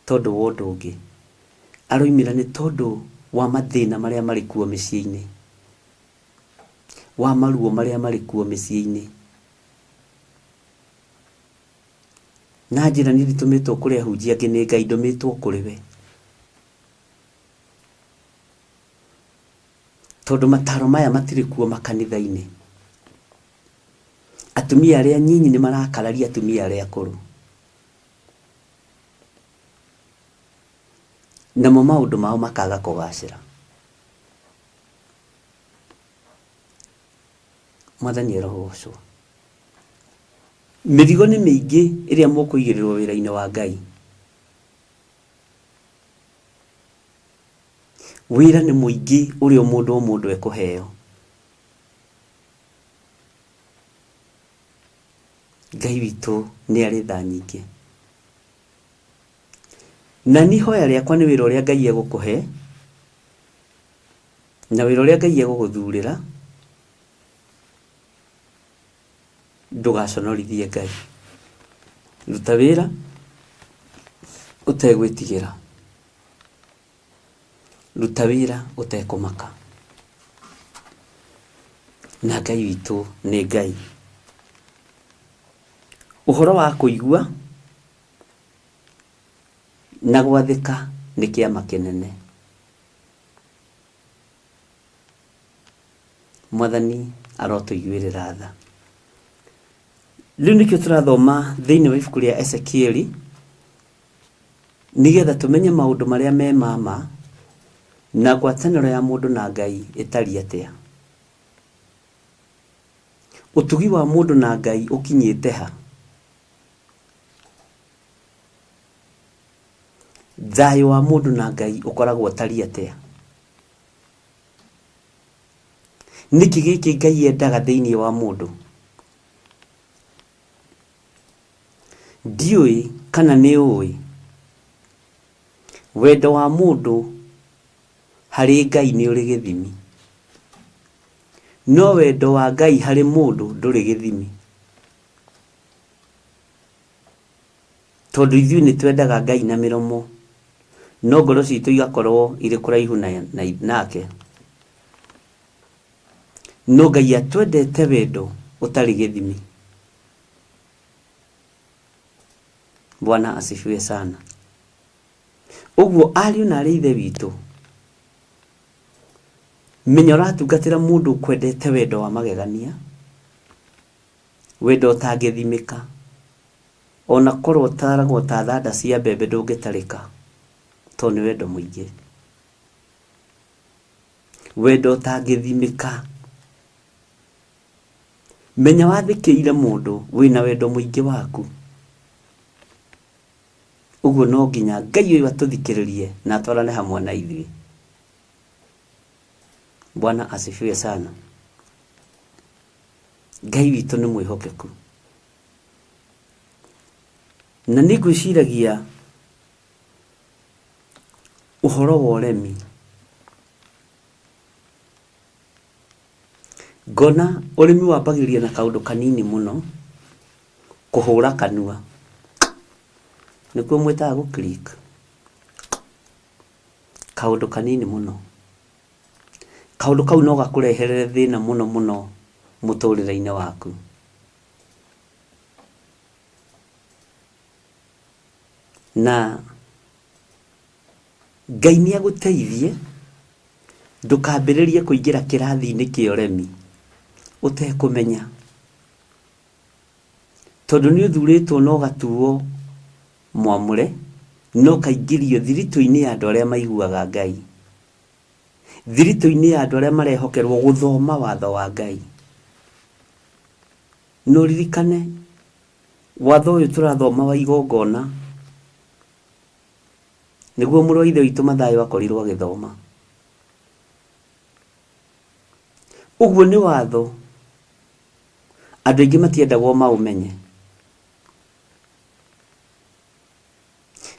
tondũ wa ũndũ ũngĩ. Aroimĩra nĩ tondũ wa mathĩna marĩa marĩ kuo mĩciĩ-inĩ, wa maruo marĩa marĩ kuo mĩciĩ-inĩ. Na njĩra niĩ nditũmĩtwo kũrĩ ahunjia angĩ nĩ Ngai ndũmĩtwo kũrĩ we. Tondũ mataro maya matirĩ kuo makanitha-inĩ. Atumia arĩa anyinyi nĩ marakararia atumia arĩa akũrũ. Namo maũndũ mao makaga kũgacĩra. Mwathani arogocwo. Mĩrigo nĩ mĩingĩ ĩrĩa mũkũigĩrĩrwo wĩra-inĩ wa Ngai. Wĩra nĩ mũingĩ ũrĩa mũndũ o mũndũ ekũheo. Ngai witũ nĩ arĩ tha nyingĩ. Na niĩ ihoya rĩakwa nĩ wĩra ũrĩa Ngai egũkũhe, na wĩra ũrĩa Ngai egũgũthurĩra, ndũgaconorithie Ngai. Ruta wĩra ũtegwĩtigĩra. Ruta wĩra ũtekũmaka. Na Ngai witũ nĩ Ngai. Ũhoro wa kũigua na gwathĩka nĩ kĩama kĩnene. Mwathani arotũiguĩrĩra tha. Rĩu nĩkĩo tũrathoma thĩinĩ wa ibuku rĩa Ezekieli nĩgetha tũmenye maũndũ marĩa me ma ma na ngwatanĩro ya mũndũ na Ngai ĩtariĩ atĩa. Ũtugi wa mũndũ na Ngai ũkinyĩte ha? Thayũ wa mũndũ na Ngai ũkoragwo ũtariĩ atĩa? Nĩkĩ gĩkĩ Ngai endaga thĩinĩ wa mũndũ? Ndiũĩ kana nĩ ũĩ, wendo wa mũndũ harĩ Ngai nĩ ũrĩ gĩthimi, no wendo wa Ngai harĩ mũndũ ndũrĩ gĩthimi. Tondũ ithuĩ nĩ twendaga Ngai na mĩromo, no ngoro citũ igakorwo irĩ kũraihu nake. No Ngai atwendete wendo ũtarĩ gĩthimi. Bwana asifiwe sana. Ũguo ariũ na arĩ ithe witũ, menya ũratungatĩra mũndũ ũkwendete wendo wa magegania, wendo ũtangĩthimĩka, ona korwo ũtaragwo ta thanda cia mbembe ndũngĩtarĩka, tondũ nĩ wendo mũingĩ. Wendo ũtangĩthimĩka. Menya wathĩkĩire mũndũ wĩna wendo mũingĩ waku. Ũguo no nginya Ngai ũyũ atũthikĩrĩrie na atwarane hamwe na ithuĩ. Bwana asifiwe sana. Ngai witũ nĩ mwĩhokeku. Na nĩ ngwĩciragia ũhoro wa ũremi. Ngona ũrĩmi wambagĩrĩria na kaũndũ kanini mũno, kũhũra kanua. Nĩkuo mwĩtaga gũ click? Kaũndũ kanini mũno. Kaũndũ kau no gakũreherere thĩna mũno mũno mũtũrĩre-inĩ waku. Na Ngai nĩ agũteithie ndũkambĩrĩrie kũingĩra kĩrathi-inĩ kĩa ũremi ũtekũmenya. Tondũ nĩ ũthurĩtwo na ũgatuo mwamũre na ũkaingĩrio thiritũ-inĩ ya andũ arĩa maiguaga Ngai. Thiritũ-inĩ ya andũ arĩa marehokerwo gũthoma watho wa Ngai. Na ũririkane watho ũyũ tũrathoma wa igongona nĩguo mũrũ wa ithe witũ Mathayo akorirwo agĩthoma. Ũguo nĩ watho andũ aingĩ matiendagwo maũmenye.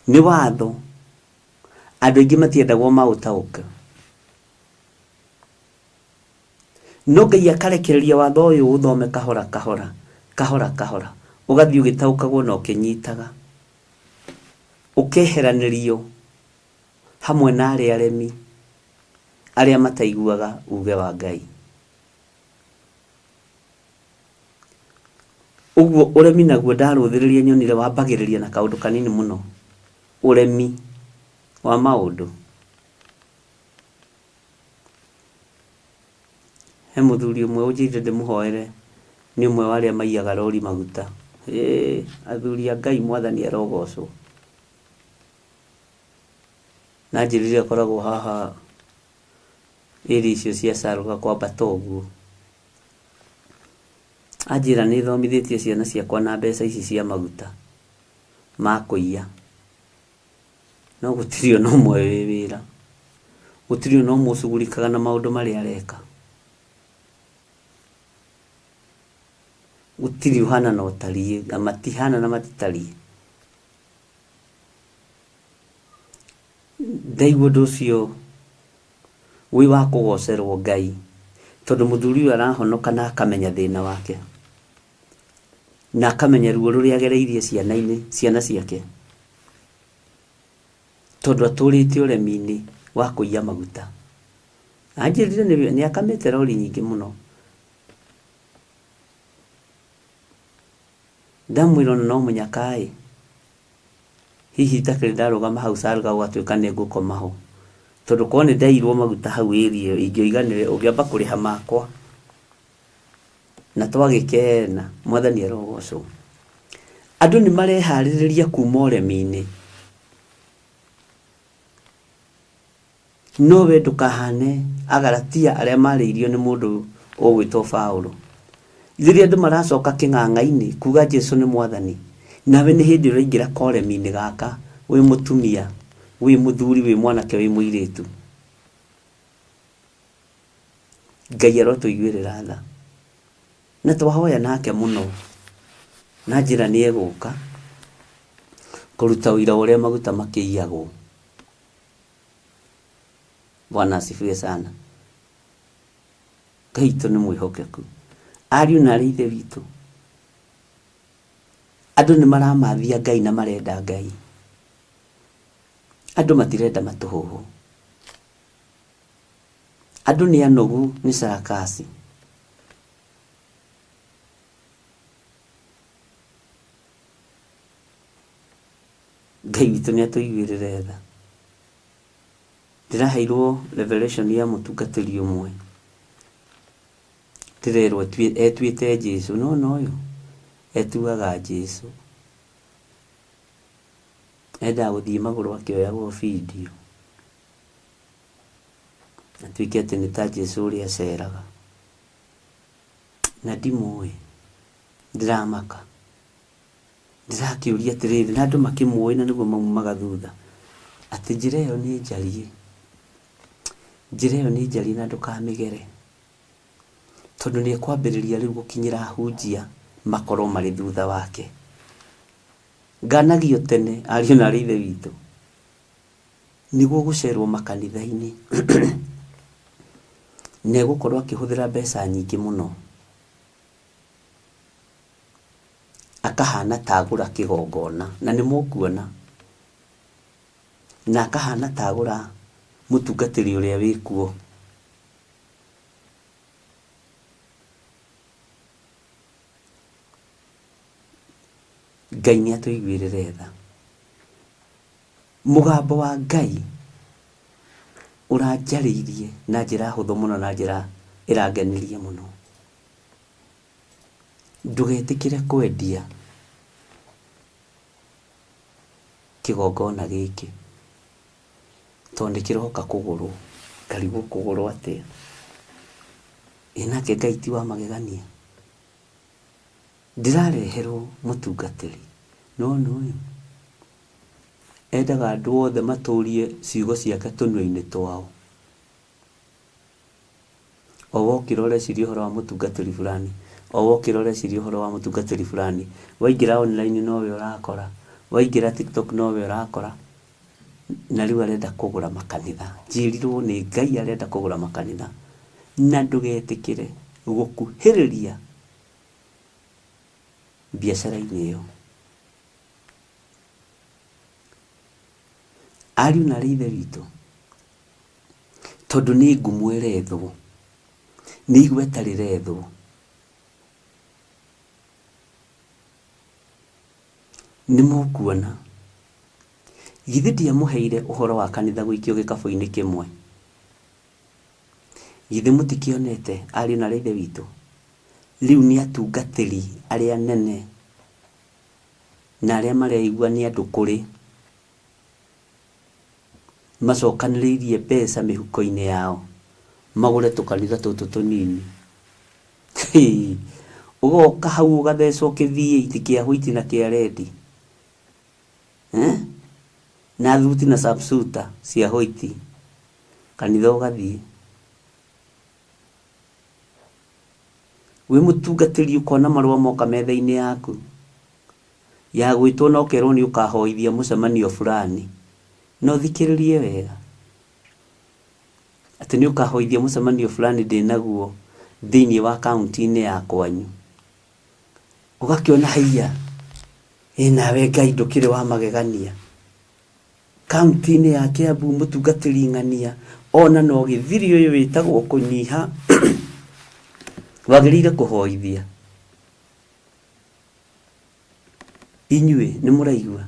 Nĩ watho andũ aingĩ matiendagwo maũtaũke. No Ngai akarekereria watho ũyũ ũthome kahora kahora, kahora kahora, ũgathiĩ ũgĩtaũkagwo na ũkĩnyitaga. Ũkeheranĩrio hamwe na arĩa aremi, arĩa mataiguaga uge wa Ngai. Ũguo ũremi naguo ndarũthĩrĩria nyonire wambagĩrĩria na kaũndũ kanini mũno, ũremi wa maũndũ. He mũthuri ũmwe ũnjĩrire ndĩmũhoere nĩ ũmwe wa arĩa maiyaga rori maguta. Hĩ, athuri a Ngai mwathani arogocwo. Na anjĩrire akoragwo haha area icio cia Salga kwambata ũguo. Anjĩra nĩ thomithĩtie ciana ciakwa na mbeca ici cia maguta ma kũiya. No gũtirĩ ona ũmwe wĩ wĩra. Gũtirĩ ona ũmwe ũcugurikaga na maũndũ marĩa areka. Gũtirĩ ũhana na ũtariĩ, na matihana na matitariĩ. Ndaigua ũndũ ũcio wĩ wa kũgocerwo Ngai, tondũ mũthuri ũyũ arahonoka na akamenya thĩna wake, na akamenya ruo rũrĩa agereirie ciana-inĩ, ciana ciake, tondũ atũrĩte ũremi-inĩ wa kũiya maguta. Anjĩrire nĩ akamĩte rori nyingĩ mũno. Ndamwĩra ona no mũnyaka ĩ, hihi itakĩrĩ ndarũgama hau Salga gũgatuĩka nĩ ngũkoma ho. Tondũ korwo nĩ ndaiyirwo maguta hau area ĩyo ingĩoiganĩre ũngĩamba kũrĩha makwa. Na twagĩkena, mwathani arogocwo. Andũ nĩ mareharĩrĩria kuma ũremi-inĩ. No we ndũkahane Agalatia arĩa marĩirio nĩ mũndũ ũgwĩtwo Paulo. Rĩrĩa andũ maracoka kĩng'ang'a-inĩ kuga Jesu nĩ mwathani, nawe nĩ hĩndĩ ũraingĩra koremi-inĩ gaka wĩ mũtumia, wĩ mũthuri, wĩ mwanake, wĩ mũirĩtu. Ngai arotũiguĩrĩra tha. Na twahoya nake mũno na njĩra nĩ egũka kũruta ũira wa ũrĩa maguta makĩiyagwo. Bwana asifiwe sana. Ngai witũ nĩ mwĩhokeku. Ariũ na arĩ ithe witũ, andũ nĩ maramathia Ngai na marenda Ngai. Andũ matirenda matũhũhũ. Andũ nĩ anogu nĩ sarakasi. Ngai witũ nĩ atũiguĩrĩre tha. Ndĩraheirwo revelation ya mũtungatĩri ũmwe. Ndĩrerwo etuĩte Jesu. Nĩwona ũyũ? Etuaga Jesu. Endaga gũthiĩ magũrũ akĩoyagwo video. Atuĩke atĩ nĩ ta Jesu ũrĩa aceraga. Na ndimũĩ. Ndĩramaka. Ndĩrakĩũria atĩrĩrĩ, na andũ makĩmũĩ na nĩguo maumaga thutha, atĩ njĩra ĩyo nĩ njariĩ. Njĩra ĩyo nĩ njariĩ na ndũkamĩgere. Tondũ nĩ ekwambĩrĩria rĩu gũkinyĩra ahunjia makorwo marĩ thutha wake. Nganagio tene ariũ na arĩ ithe witũ. Nĩguo gũcerwo makanitha-inĩ. Na egũkorwo akĩhũthĩra mbeca nyingĩ mũno. Akahana ta agũra kĩgongona, na nĩ mũkuona. Na akahana ta agũra mũtungatĩri ũrĩa wĩkuo. Ngai nĩ atũiguĩrĩre tha. Mũgambo wa Ngai ũranjarĩirie na njĩra hũthũ mũno na njĩra ĩrangenirie mũno. Ndũgetĩkĩre kwendia kĩgongona gĩkĩ tondũ nĩ kĩroka kũgũrwo. Ngarigwo kũgũrwo atĩa? Ĩ nake Ngai ti wa magegania? Ndĩrareherwo mũtungatĩri, nĩwona ũyũ? Endaga andũ othe matũrie ciugo ciake tũnua-inĩ twao. O wokĩra ũreciria ũhoro wa mũtungatĩri fulani, o wokĩra ũreciria ũhoro wa mũtungatĩri fulani. Waingĩra online nowe ũrakora, waingĩra TikTok nowe ũrakora. Na rĩu arenda kũgũra makanitha. Njĩrirwo nĩ Ngai arenda kũgũra makanitha. Na ndũgetĩkĩre gũkuhĩrĩria biacara-inĩ ĩyo. Ariũ na arĩ ithe witũ, tondũ nĩ ngumo ĩrethwo, nĩ igweta rĩrethwo. Nĩ mũkuona. Githĩ ndiamũheire ũhoro wa kanitha gũikio gĩkabũ-inĩ kĩmwe? Githĩ mũtikĩonete, ariũ na arĩ ithe witũ? Rĩu nĩ atungatĩri arĩa anene na arĩa mareigua nĩ andũ kũrĩ, macokanĩrĩirie mbeca mĩhuko-inĩ yao magũre tũkanitha tũtũ tũnini. Ũgoka hau ũgathecwo kĩ V8 kĩa white na kĩa red. Eh? Na thuti na subsuta cia white. Kanitha ũgathiĩ. Wĩ mũtungatĩri ũkona marũa moka metha-inĩ yaku ya gwĩtwo na ũkerwo nĩ ũkahoithia mũcemanio fulani. Na ũthikĩrĩrie wega atĩ nĩ ũkahoithia mũcemanio fulani ndĩnaguo thĩinĩ wa kaunti-inĩ ya kwanyu. Ũgakĩona haiya, ĩ nawe Ngai ndũkĩrĩ wa magegania. Kaunti-inĩ ya Kiambu mũtungatĩri ng'ania ona no gĩthiri ũyũ wĩtagwo kũnyiha wagĩrĩire kũhoithia. Inyuĩ nĩ mũraigua?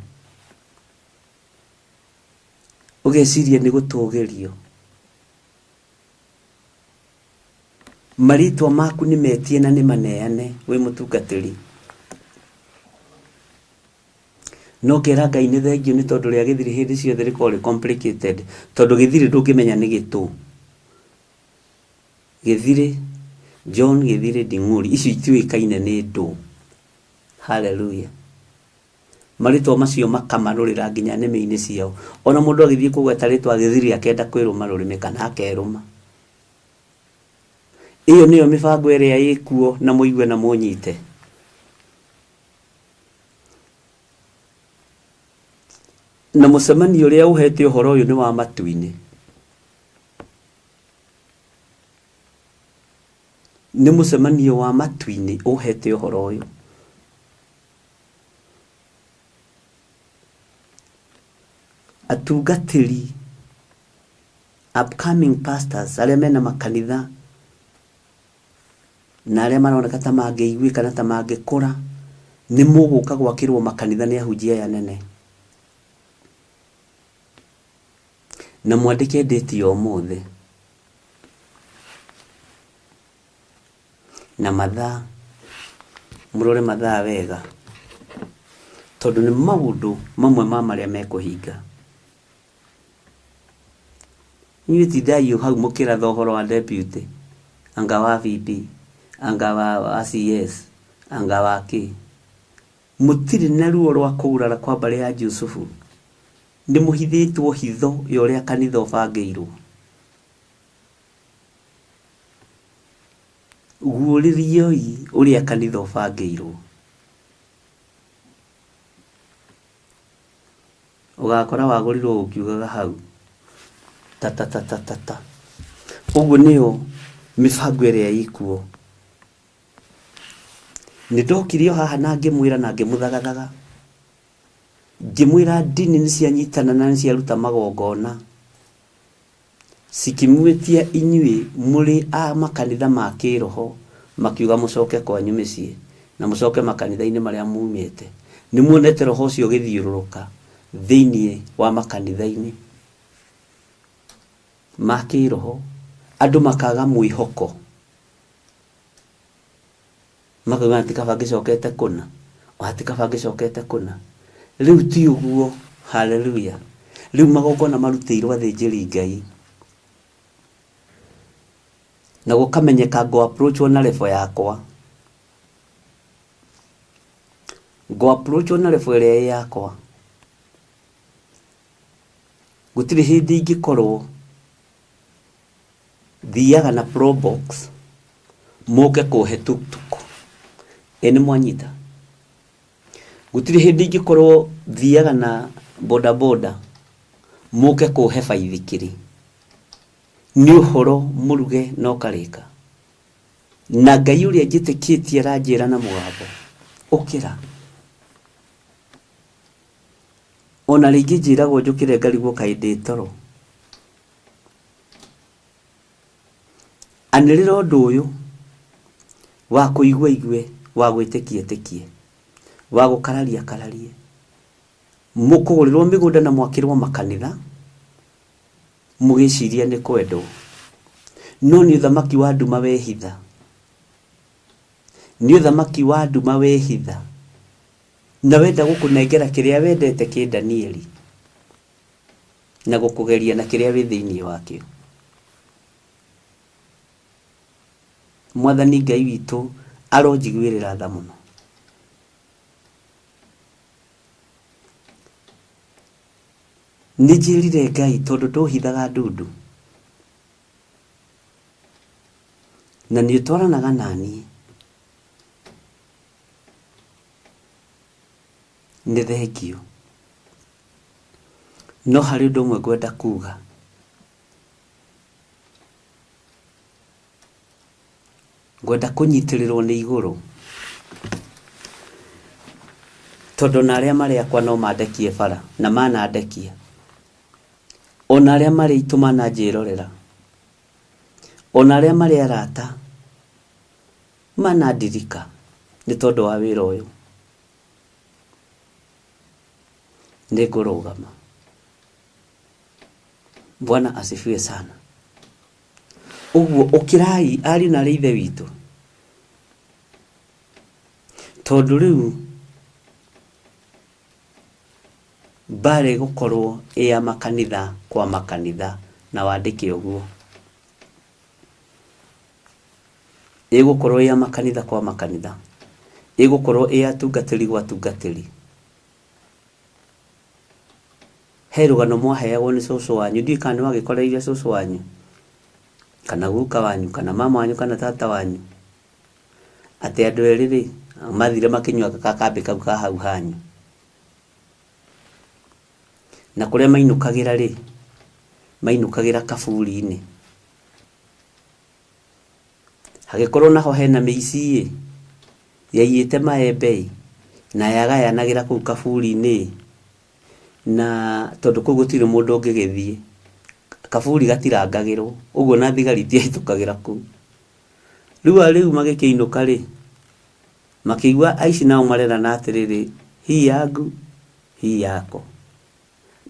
Ũgeciria nĩ gũtũgĩrio. Marĩtwa maku nĩ metie na nĩ maneane wĩ mũtungatĩri. No ngera Ngai nĩ thengiũ nĩ tondũ rĩa gĩthiri hĩndĩ ciothe rĩkoragwo rĩ complicated tondũ gĩthiri ndũngĩmenya nĩ gĩtũ. Gĩthirĩ, John Gĩthirĩ Nding'uri, icio itiũĩkaine nĩ ndũ. Hallelujah. Marĩtwa macio makamarũrĩra nginya nĩmĩ-inĩ ciao. Ona mũndũ agĩthiĩ kũgweta rĩtwa Gĩthirĩ akenda kwĩrũma rũrĩmĩ kana akerũma. Ĩyo nĩyo mĩbango ĩrĩa ĩkuo na mũigue na mũnyite. Na mũcemanio ũrĩa ũhete ũhoro ũyũ nĩ wa matu-inĩ. Nĩ mũcemanio wa matu-inĩ ũhete ũhoro ũyũ. Atungatĩri, upcoming pastors arĩa mena makanitha na arĩa maroneka ta mangĩiguĩka na ta mangĩkũra, nĩ mũgũka gwakĩrwo makanitha nĩ ahunjia aya anene. Na mwandĩke date ya ũmũthĩ na mathaa, mũrore mathaa wega, tondũ nĩ maũndũ mamwe ma marĩa mekũhinga. Inyuĩ tindai o hau mũkĩratha ũhoro wa deputy, anga wa VP, anga wa, wa CS, anga wa kĩ. Mũtirĩ na ruo rwa kũgurara kwa mbarĩ ya Jusufu. Nĩ mũhithĩtwo hitho ya ũrĩa kanitha ũbangĩirwo. Guũrĩrioi ũrĩa kanitha ũbangĩirwo. Ũgakora wagũrirwo ũkiugaga hau ta ta ta ta ta ta. Ũguo nĩyo mĩbango ĩrĩa ĩkuo. Nĩ ndokire o haha na ngĩmwĩra na ngĩmũthagathaga. Ngĩmwĩra ndini nĩ cianyitana na nĩ ciaruta magongona. Cikĩmwĩtia inyuĩ mũrĩ a makanitha ma kĩroho makiuga mũcoke kwanyu mĩciĩ na mũcoke makanitha-inĩ marĩa mumĩte. Nĩ muonete roho ũcio ũgĩthiũrũrũka thĩinĩ wa makanitha-inĩ ma kĩroho, andũ makaga mwĩhoko. Makauga ti kaba ngĩcokete kũna, ona ti kaba ngĩcokete kũna. Rĩu ti ũguo, haleluya. Rĩu magongona marutĩirwo athĩnjĩri Ngai. Na gũkamenyeka ngũ approach wo na level yakwa. Ngũ approach wo na level ĩrĩa ĩ yakwa. Gũtirĩ hĩndĩ ingĩkorwo Thiaga na probox mũke kũhe tuktuk. Ĩ nĩ mwanyita? Gũtirĩ hĩndĩ ingĩkorwo thiaga na boda boda mũke kũhe baithikiri. Nĩ ũhoro mũruge na ũkarĩka. Na Ngai ũrĩa njĩtĩkĩtie aranjĩra na mũgambo, ũkĩra. Ona rĩngĩ njĩragwo njũkĩre ngarigwo kaĩ ndĩ toro. Anĩrĩra ũndũ ũyũ, wa kũigua aigue, wa gwĩtĩkia etĩkie, wa gũkararia akararie. Mũkũgũrĩrwo mĩgũnda na mwakĩrwo makanitha, mũgĩciria nĩ kwendwo. No nĩ ũthamaki wa nduma wehitha. Nĩ ũthamaki wa nduma wehitha. Na wenda gũkũnengera kĩrĩa wendete kĩ Danieli. Na gũkũgeria na kĩrĩa wĩ thĩinĩ wakĩo. Mwathani Ngai witũ aronjiguĩrĩra tha mũno. Nĩnjĩrire Ngai tondũ ndũhithaga ndundu na nĩũtwaranaga naniĩ. Nĩ thengiũ. No harĩ ũndũ ũmwe ngwenda kuga. Ngwenda kũnyitĩrĩrwo nĩ igũrũ. Tondũ ona arĩa marĩ akwa no mandekie bara na manandekia. Ona arĩa marĩ aitũ mananjĩrorera. Ona arĩa marĩ arata manandirika nĩ tondũ wa wĩra ũyũ. Nĩngũrũgama. Bwana asifiwe sana. Ũguo ũkĩrai ariũ na arĩ ithe witũ, tondũ rĩu mbara ĩgũkorwo ĩ ya makanitha kwa makanitha, na wandĩke ũguo. Ĩgũkorwo ĩ ya makanitha kwa makanitha. Ĩgũkorwo ĩ ya atungatĩri gwa atungatĩri. He rũgano mwaheagwo nĩ cũcũ wanyu, ndiũĩ kana nĩ wagĩkoreire cũcũ wanyu, kana guka wanyu, kana mama wanyu, kana tata wanyu, atĩ andũ erĩ rĩ, mathire makĩnyua gakambĩ kau ka hau hanyu. Na kũrĩa mainũkagĩra rĩ, mainũkagĩra kaburi-inĩ. Hagĩkorwo naho hena mĩici-ĩ, yaiyĩte maembe-ĩ, na yagayanagĩra kũu kaburi-inĩ-ĩ, na tondũ kũu gũtirĩ mũndũ ũngĩgĩthiĩ, kaburi gatirangagĩrwo, ũguo ona thigari itiahĩtũkagĩra kũu. Rĩu arĩu magĩkĩinũka-rĩ, makĩigua aici nao marerana atĩrĩrĩ, hii yangu, hii yako.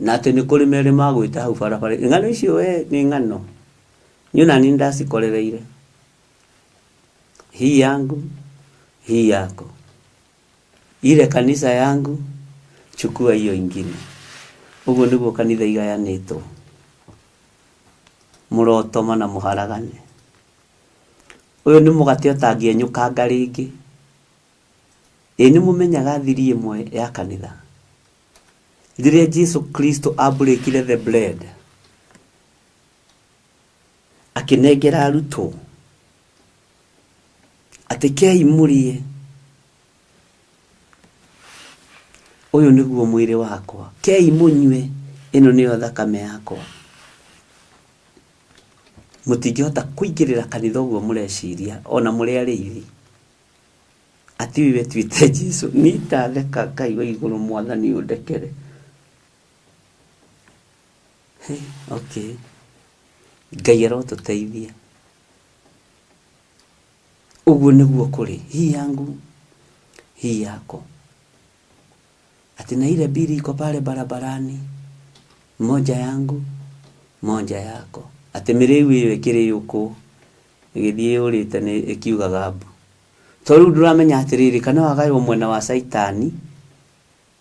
Na atĩ nĩ kũrĩ merĩ magwĩte hau barabara. Ng'ano icio we nĩ ng'ano. Niĩ ona niĩ nĩndacikorereire. Hii yangu, hii yako. Ile kanisa yangu, chukua hiyo ingine. Ũguo nĩguo kanitha igayanĩtwo. Mũrotoma na mũharagane. Ũyũ nĩ mũgate ũtangĩenyũkanga rĩngĩ. Ĩ nĩ mũmenyaga thiri ĩmwe ya kanitha? Rĩrĩa Jesu Kristo abreakire the bread, akĩnengera arutwo atĩ kei mũrĩe, ũyũ nĩguo mwĩrĩ wakwa, kei mũnyue, ĩno nĩyo thakame yakwa. Mũtingĩhota kũingĩrĩra kanitha ũguo mũreciria, ona mũrĩ arĩithi. Atĩ ũyũ etuĩte Jesu, niĩ ndatheka Ngai wa igũrũ mwathani ũndekere. Hey, okay. Ngai arotũteithia. Ũguo nĩguo kũrĩ, hii yangu, hii yako. Ati na ile mbili iko pale barabarani, moja yangu, moja yako. Atĩ mĩrĩu ĩyo ĩkĩrĩ yũkũ, ĩgĩthiĩ yũrĩte nĩ ĩkiugaga mbu. To rĩu ndũramenya atĩrĩrĩ, kana wagaywo mwena wa Caitani,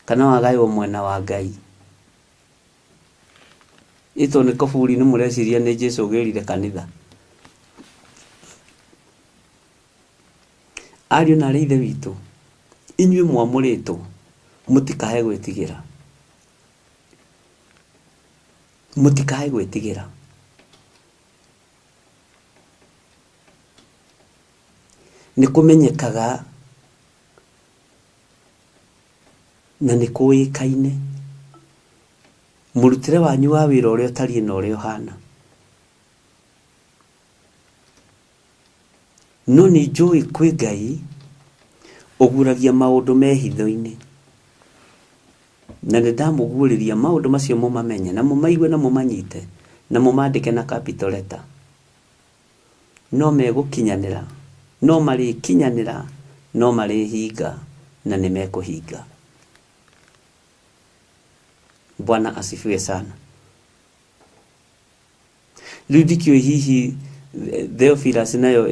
kana wagaywo mwena wa Ngai. Ĩto nĩ koburi nĩ mũreciria nĩ Jesu ũgĩrire kanitha. Ariũ na aarĩ a Ithe witũ, inyuĩ mwamũrĩtwo, mũtikae gwĩtigĩra. Mũtikae gwĩtigĩra. Nĩ kũmenyekaga na nĩ kũĩkaine mũrutĩre wanyu wa wĩra ũrĩa ũtariĩ na ũrĩa ũhana. No nĩ njũĩ kwĩ Ngai ũguũragia maũndũ me hitho-inĩ. Na nĩ ndamũguũrĩria maũndũ macio mũmamenye, na mũmaigue na mũmanyite, na mũmandĩke na capital letter. No megũkinyanĩra, no marĩkinyanĩra, no marĩhinga, na nĩ mekũhinga. Bwana asifiwe sana. Rĩu ndikĩũĩ hihi Theophilus nayo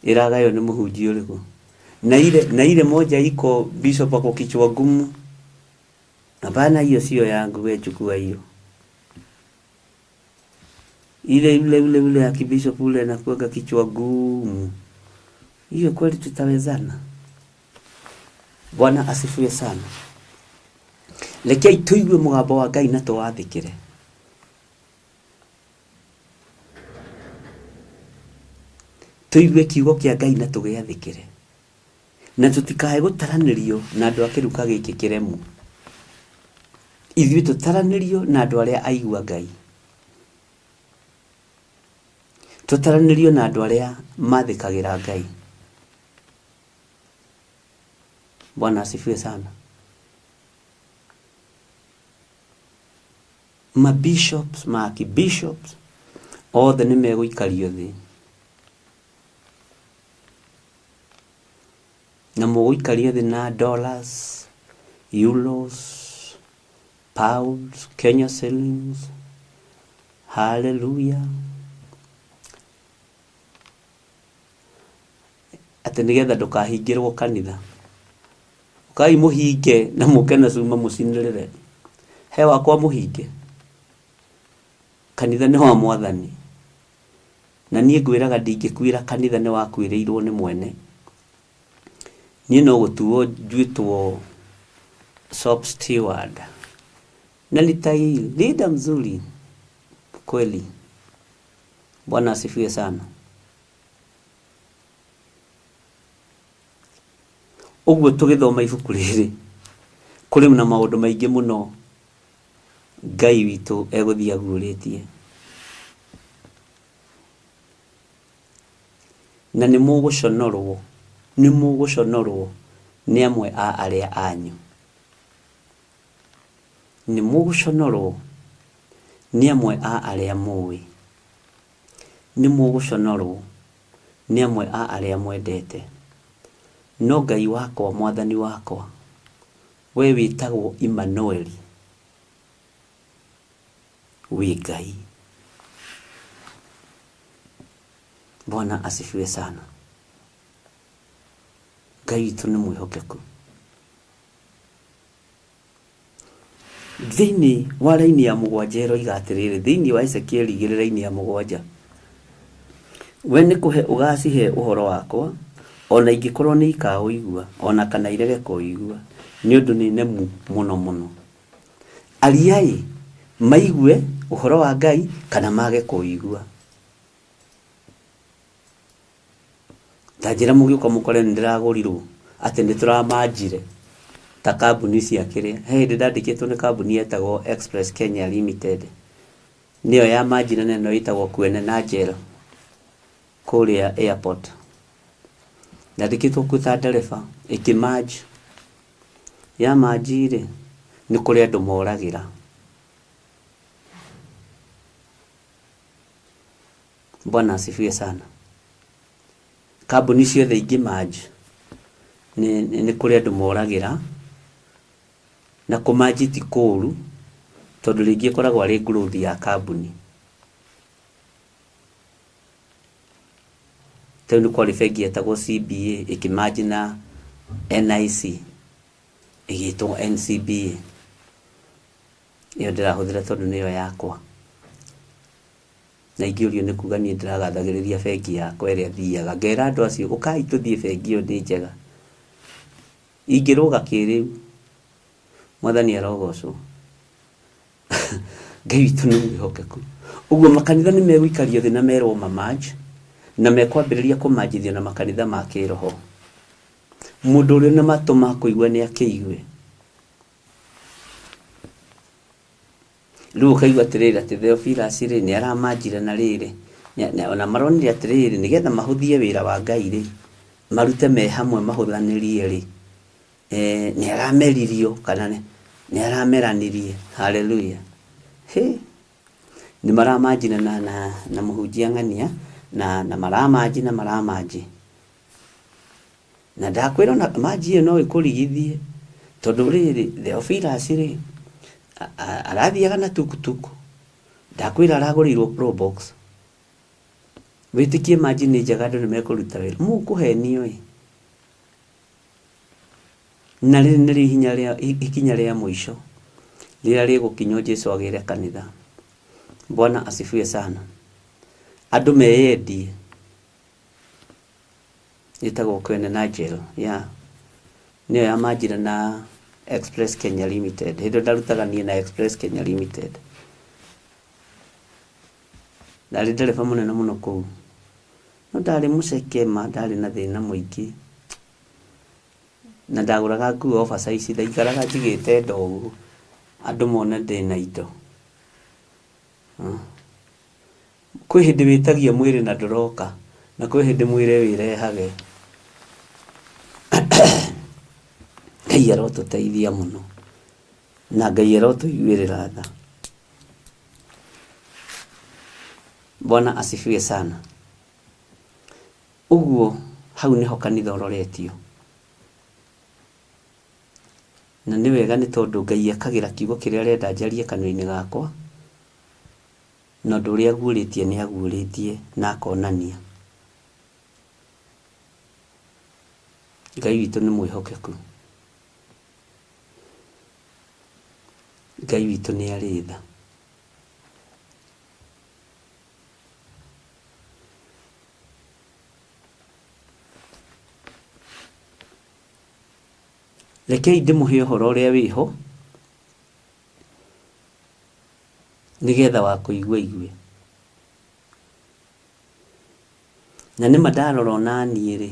ĩragaywo nĩ mũhunjia ũrĩkũ? Na ile, na ile moja iko bishop ako kichwa ngumu. Hapana, hiyo sio yangu, wewe chukua hiyo. Ile ule ule ule ya kibishop ule anakuwaga kichwa gumu. Hiyo kweli tutawezana? Bwana asifiwe sana. Rekei tũigue mũgambo wa Ngai na tũwathĩkĩre. Tũigue kiugo kĩa Ngai na tũgĩathĩkĩre. Na tũtikae gũtaranĩrio na andũ a kĩruka gĩkĩ kĩremu. Ithuĩ tũtaranĩrio na andũ arĩa aigua Ngai. Tũtaranĩrio na andũ arĩa mathĩkagĩra Ngai. Bwana asifiwe sana. Ma bishops, ma archbishops othe nĩ megũikario thĩ. Na mũgũikario thĩ na dollars, euros, pounds, Kenya shillings. Hallelujah. Atĩ nĩgetha ndũkahingĩrwo kanitha. Ũkai mũhinge na mũke na cuma mũcinĩrĩre. He wakwa mũhinge. Kanitha nĩ wa mwathani. Na niĩ ngwĩraga ndingĩkuĩra kanitha nĩ wakuĩrĩirwo nĩ mwene. Niĩ no gũtuo nduĩtwo shop steward. Na nitailinda mzuri kweli. Bwana asifiwe sana. Ũguo tũgĩthoma ibuku rĩrĩ, kũrĩ na maũndũ maingĩ mũno Ngai witũ egũthiĩ aguũrĩtie. Na nĩ mũgũconorwo, nĩ mũgũconorwo nĩ amwe a arĩa anyu. Nĩ mũgũconorwo nĩ amwe a arĩa mũĩ. Nĩ mũgũconorwo nĩ amwe a arĩa mwendete. No Ngai wakwa, Mwathani wakwa, wee wĩtagwo Imanueli, wĩ Ngai. Bwana asifiwe sana. Ngai witũ nĩ mwĩhokeku. Thĩinĩ wa raini ya mũgwanja ĩroiga atĩrĩrĩ, thĩinĩ wa Ezekieli igĩrĩ raini ya mũgwanja, we nĩ kũhe ũgacihe ũhoro wakwa, o na ingĩkorwo nĩ ikaũigua, o na kana irege kũũigua, nĩ ũndũ nĩ nemu mũno mũno. Ariai maigue ũhoro wa Ngai kana mage kũũigua. Ta njĩra mũgĩũka mũkore nĩ ndĩragũrirwo atĩ nĩ tũramanjire ta kambuni cia kĩrĩa. He hĩndĩ ndandĩkĩtwo nĩ kambuni yetagwo Express Kenya Limited. Nĩyo yamanjire na ĩno ĩtagwo Kuene na Njel kũrĩa airport. Ndandĩkĩtwo kuo ta ndereba ĩkĩmanji. Yamanji rĩ, nĩ kũrĩ andũ moragĩra. Bwana asifiwe sana. Kambuni ciothe ingĩ merge nĩ, nĩ kũrĩ andũ moragĩra na kũmanji ti kũru tondũ rĩngĩ ĩkoragwo arĩ growth ya kambuni. Ta rĩu nĩ kwarĩ bengi yetagwo CBA ĩkĩmanji na NIC ĩgĩtwo NCBA. Ĩyo ndĩrahũthĩra tondũ nĩyo yakwa. Na ingĩũrio nĩ kuga niĩ ndĩragathagĩrĩria bengi yakwa ĩrĩa thiaga. Ngera andũ acio ũkai tũthiĩ bengi ĩyo nĩ njega. Ingĩrũga kĩrĩu. Mwathani arogocwo. Ngai witũ nĩ mwĩhokeku. Ũguo makanitha nĩ megũikario thĩ na merwo ma merge, na mekwambĩrĩria kũmanjithio na makanitha ma kĩroho. Mũndũ ũrĩa na matũ ma kũigua nĩ akĩigue. Rĩu ũkaigua atĩrĩrĩ atĩ Theophilus rĩ nĩ aramanjire na rĩrĩ ona maronire atĩrĩrĩ nĩgetha mahũthie wĩra wa Ngai rĩ marute me hamwe mahũthanĩrie rĩ eh, nĩ arameririo kana nĩ arameranirie haleluya he nĩ maramanjina na, na, na mũhunjia ng'ania na, na maramanji na maramanji Na ndakwĩra ona manji ĩyo no ĩkũrigithie tondũ rĩrĩ Theophilus rĩ arathiaga na tukutuku ndakwĩra aragũrĩirwo probox wĩtĩkie manji nĩ njega andũ nĩ mekũruta wĩra mũkũhenio ĩ na rĩrĩ nĩrĩo ihinya rĩa ikinya rĩa mũico rĩrĩa rĩgũkinywo Jesu agĩre kanitha Bwana asifiwe sana andũ meyendie ĩtagwo Kwene Nigel yeah. Nĩyo ya manjira na Express Kenya Limited. Hĩndĩ ĩyo ndarutaga niĩ na Express Kenya Limited. Ndarĩ ndereba mũnene mũno kũu. No ndarĩ mũceke ma ndarĩ na thĩna mũingĩ. Na ndagũraga nguo oversize, ndaikaraga njigĩte ndo ũguo andũ mone ndĩna indo. Kwĩ hĩndĩ wĩtagia mwĩrĩ na ndũroka, na kwĩ hĩndĩ mwĩrĩ wĩrehage. Ngai arotũteithia mũno, na Ngai arotũiguĩrĩra tha. Bwana asifiwe sana. Ũguo hau nĩho kanitha ũroretio. Na nĩ wega nĩ tondũ Ngai ekagĩra kiugo kĩrĩa arenda njarie kanua-inĩ gakwa. Na ũndũ ũrĩa aguũrĩtie nĩ aguũrĩtie na akonania. Ngai witũ nĩ mwĩhokeku. Ngai witũ nĩ arĩ tha. Rekei ndĩmũhe ũhoro ũrĩa wĩho. Nĩgetha wa kũigua aigue. Na nĩma ndarora onaniĩ-rĩ,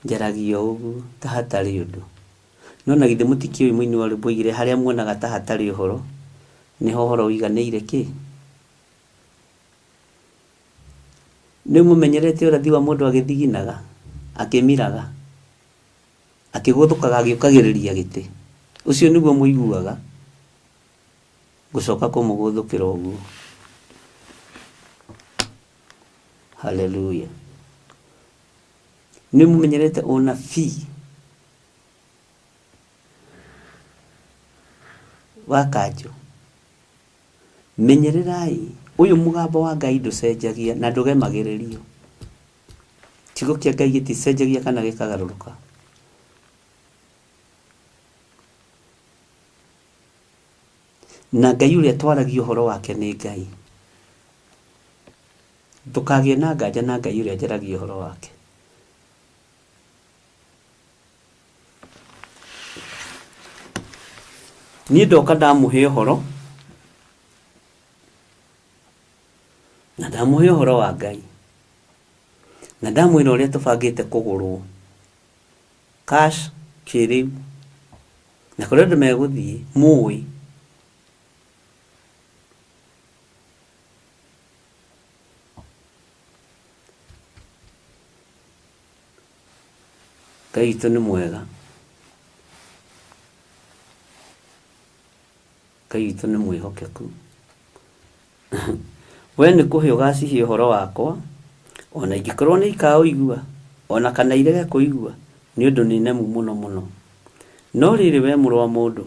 njaragia o ũguo ta hatarĩ ũndũ. No na githĩ mũtikĩũĩ mũini wa rwĩmbo oigire harĩa muonaga ta hatarĩ ũhoro, nĩho ũhoro ũiganĩire kĩ? Nĩ mũmenyerete ũrathi wa mũndũ agĩthiginaga, akĩmiraga, akĩgũthũkaga agĩũkagĩrĩria gĩtĩ? Ũcio nĩguo mũiguaga. Ngũcoka kũmũgũthũkĩra ũguo. Haleluya. Nĩ mũmenyerete ũnabii wa kanjũ. Menyererai, ũyũ mũgambo wa Ngai ndũcenjagia na ndũgemagĩrĩrio. Kiugo kĩa Ngai gĩticenjagia kana gĩkagarũrũka. Na Ngai ũrĩa twaragia ũhoro wake nĩ Ngai. Ndũkagĩe na nganja na Ngai ũrĩa njaragia ũhoro wake. Niĩ ndoka ndamũhe ũhoro na ndamũhe ũhoro wa Ngai na ndamwĩra ũrĩa tũbangĩte kũgũrwo cash kĩrĩu na kũrĩa andũ megũthiĩ mũĩ. Ngai witũ nĩ mwega. Ngai witũ nĩ mwĩhokeku. We nĩ kũhe ũgacihe ũhoro wakwa, o na ingĩkorwo nĩ ikaũigua, o na kana irege kũigua, nĩ ũndũ nĩ nemu mũno mũno. No rĩrĩ, wee mũrũ wa mũndũ,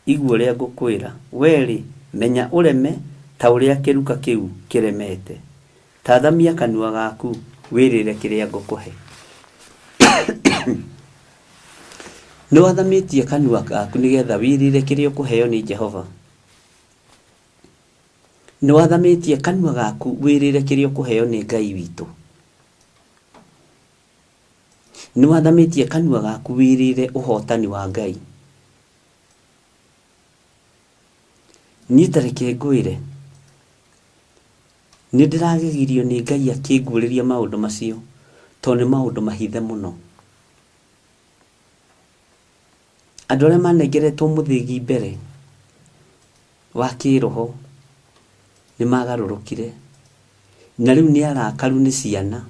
igua ũrĩa ngũkwĩra, wee-rĩ, menya ũreme ta ũrĩa kĩruka kĩu kĩremete. Ta athamia kanua gaku wĩrĩre kĩrĩa ngũkũhe. Nĩ wathamĩtie kanua gaku nĩgetha wĩrĩre kĩrĩa ũkũheo nĩ Jehova? Nĩ wathamĩtie kanua gaku wĩrĩre kĩrĩa ũkũheo nĩ Ngai witũ? Nĩ wathamĩtie kanua gaku wĩrĩre ũhotani wa Ngai? Niĩ ta reke ngwĩre, Nĩ ndĩragegirio nĩ Ngai akĩnguũrĩria maũndũ macio, tondũ nĩ maũndũ mahithe mũno. Andũ arĩa manengeretwo mũthĩgi mbere wa kĩroho nĩ magarũrũkire, na rĩu nĩ arakaru nĩ ciana,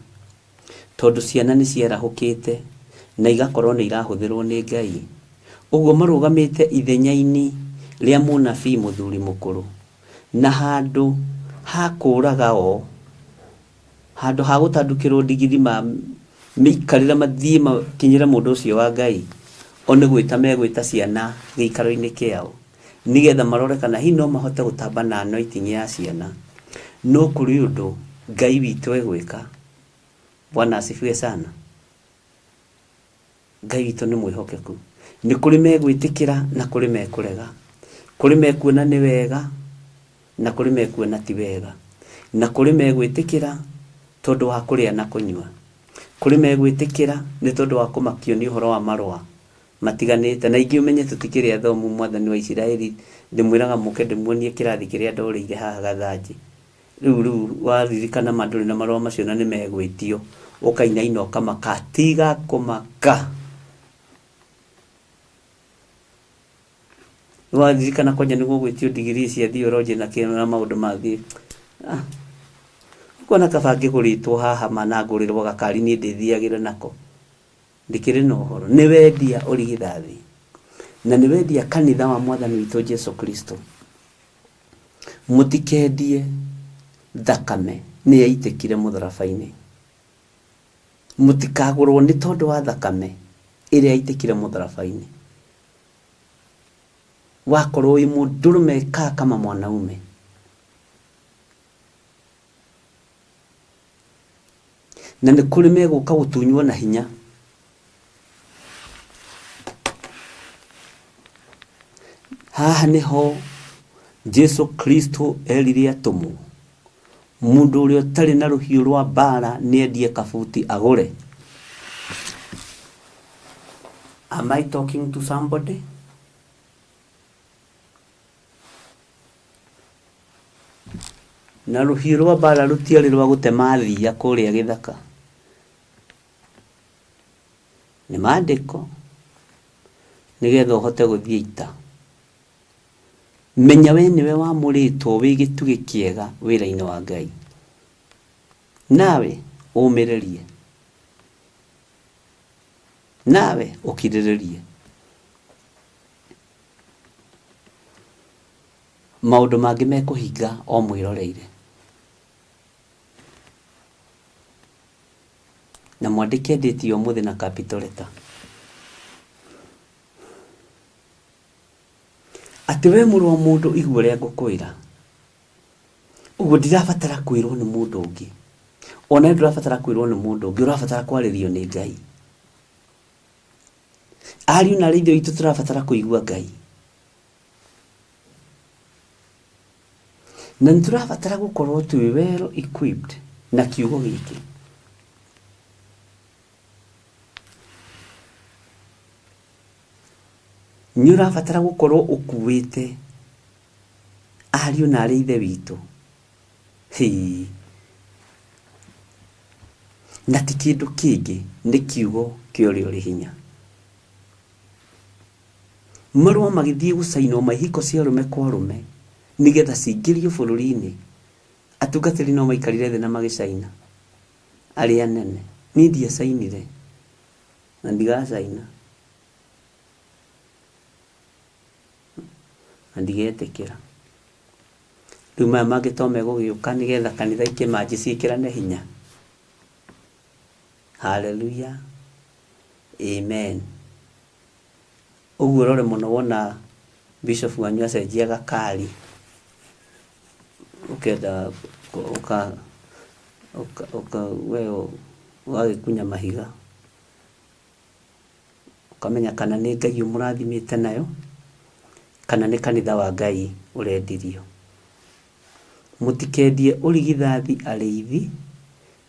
tondũ ciana nĩ ciarahũkĩte na igakorwo nĩ irahũthĩrwo nĩ Ngai. Ũguo marũgamĩte ithenya-inĩ rĩa mũnabii mũthuri mũkũrũ. Na handũ ha kũũraga o, handũ ha gũtandukĩrwo ndigiri mamĩikarĩre mathiĩ makinyĩre mũndũ ũcio wa Ngai, o nĩ gwĩta megwĩta ciana gĩikaro-inĩ kĩao, nĩgetha marore kana hihi no mahote gũtamba na anointing ya ciana. No kũrĩ ũndũ Ngai witũ egwĩka. Bwana asifiwe sana. Ngai witũ nĩ mwĩhokeku. Nĩ kũrĩ megwĩtĩkĩra na kũrĩ mekũrega. Kũrĩ mekuona nĩ wega na kũrĩ mekuona ti wega. Na kũrĩ megwĩtĩkĩra tondũ wa kũrĩa na kũnyua. Kũrĩ megwĩtĩkĩra nĩ tondũ wa kũmakio nĩ ũhoro wa marũa matiganĩte. Na ingĩ ũmenye tũtikĩrĩ athomu mwathani wa Isiraeli ndĩmwĩraga mũke ndĩmuonie kĩrathi kĩrĩa ndorĩire haha Gathanjĩ. Rĩu rĩu waririkana ma ndũrĩ na marũa macio na nĩ megwĩtio, ũkainaina ũkamaka. Tiga kũmaka. Waririkana kwanja nĩ gũgwĩtio degree cia theology na kĩ na maũndũ mangĩ. Ah. Ũkona kaba ngĩgũrĩtwo haha ma na ngũrĩrwo gakari niĩ ndĩthiagĩre nako. Ndĩkĩrĩ na ũhoro. Nĩ wendia ũrigithathi. Na nĩ wendia kanitha wa mwathani witũ Jesu Kristo. Mũtikendie thakame nĩ yaitĩkire mũtharaba-inĩ. Mũtikagũrwo nĩ tondũ wa thakame ĩrĩa yaitĩkire mũtharaba-inĩ. Wakorwo wĩ mũndũrũme kaa kama mwanaume. Na nĩ kũrĩ megũka gũtunywo na hinya. Haha nĩho Jesu Kristo erire atũmwo, mũndũ ũrĩa ũtarĩ na rũhiũ rwa mbara nĩendie kabuti agũre. Am I talking to somebody? Na rũhiũ rwa mbara rũtiarĩ rwa gũtema thiia kũrĩa gĩthaka. Nĩ maandĩko nĩgetha ũhote gũthiĩ ita. Menya we nĩwe wamũrĩtwo wĩ gĩtugĩ kĩega wĩra-inĩ wa Ngai. Nawe ũmĩrĩrie. Nawe ũkirĩrĩrie. Maũndũ mangĩ mekũhinga o mwĩroreire. Na mwandĩke date ya ũmũthĩ na capital letter. Atĩ we mũrũ wa mũndũ igua ũrĩa ngũkwĩra. Ũguo ndirabatara kwĩrwo nĩ mũndũ ũngĩ. Ona ndũrabatara kwĩrwo nĩ mũndũ ũngĩ, ũrabatara kwarĩrio nĩ Ngai. Ariũ na arĩ ithe witũ tũrabatara kũigua Ngai. Na nĩ tũrabatara gũkorwo twĩ well equipped na kiugo gĩkĩ. Nĩ ũrabatara gũkorwo ũkuĩte ariũ na arĩ ithe witũ. Hĩĩ. Na ti kĩndũ kĩngĩ, nĩ kiugo kĩa ũrĩa ũrĩ hinya. Marũa magĩthiĩ gũcainwo ma ihiko cia arũme kwa arũme nĩgetha cingĩrio bũrũri-inĩ, atungatĩri no maikarire thĩ na magĩcaina, arĩa anene. Niĩ ndiacainire na ndigacaina na ndigetĩkĩra. Rĩu maya mangĩ to megũgĩũka nĩgetha kanitha ikĩmanji ciĩkĩrane hinya. Hallelujah. Amen. Ũguo ũrore mũno wona bishop wanyu acenjia gakari ũkenda ũka ũka ũka we ũgagĩkunya mahiga ũkamenya kana nĩ Ngai ũmũrathimĩte nayo kana nĩ kanitha wa Ngai ũrendirio. Mũtikendie ũrigithathi arĩithi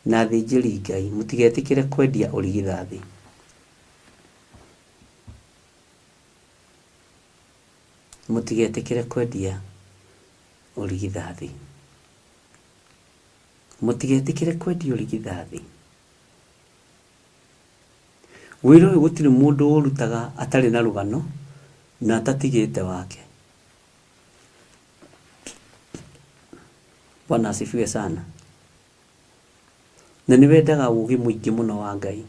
na athĩnjĩri Ngai, mũtigetĩkĩre kwendia ũrigithathi. Mũtigetĩkĩre kwendia ũrigithathi. Mũtigetĩkĩre kwendia ũrigithathi. Wĩra ũyũ gũtirĩ mũndũ ũrutaga atarĩ na rũgano na atatigĩte wake. Bwana asifiwe sana. Na nĩ wendaga ũgĩ mũingĩ mũno wa Ngai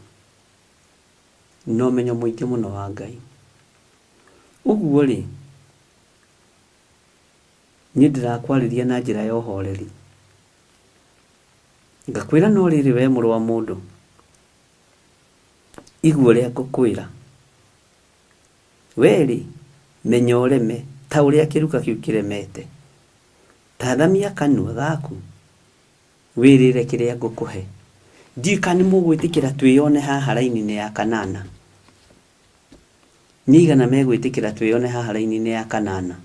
na ũmenyo mũingĩ mũno wa Ngai. Ũguo rĩ, niĩ ndĩrakwarĩria na njĩra ya ũhoreri. Ngakwĩra no rĩrĩ we mũrũ wa mũndũ, igua ũrĩa ngũkwĩra. We-rĩ, menya ũreme ta ũrĩa kĩruka kĩu kĩremete. Ta athamia kanua gaku wĩrĩre kĩrĩa ngũkũhe. Ndiũĩ kana nĩ mũgwĩtĩkĩra twĩyone haha raini-inĩ ya kanana. Nĩ aigana megwĩtĩkĩra twĩyone haha raini-inĩ ya kanana?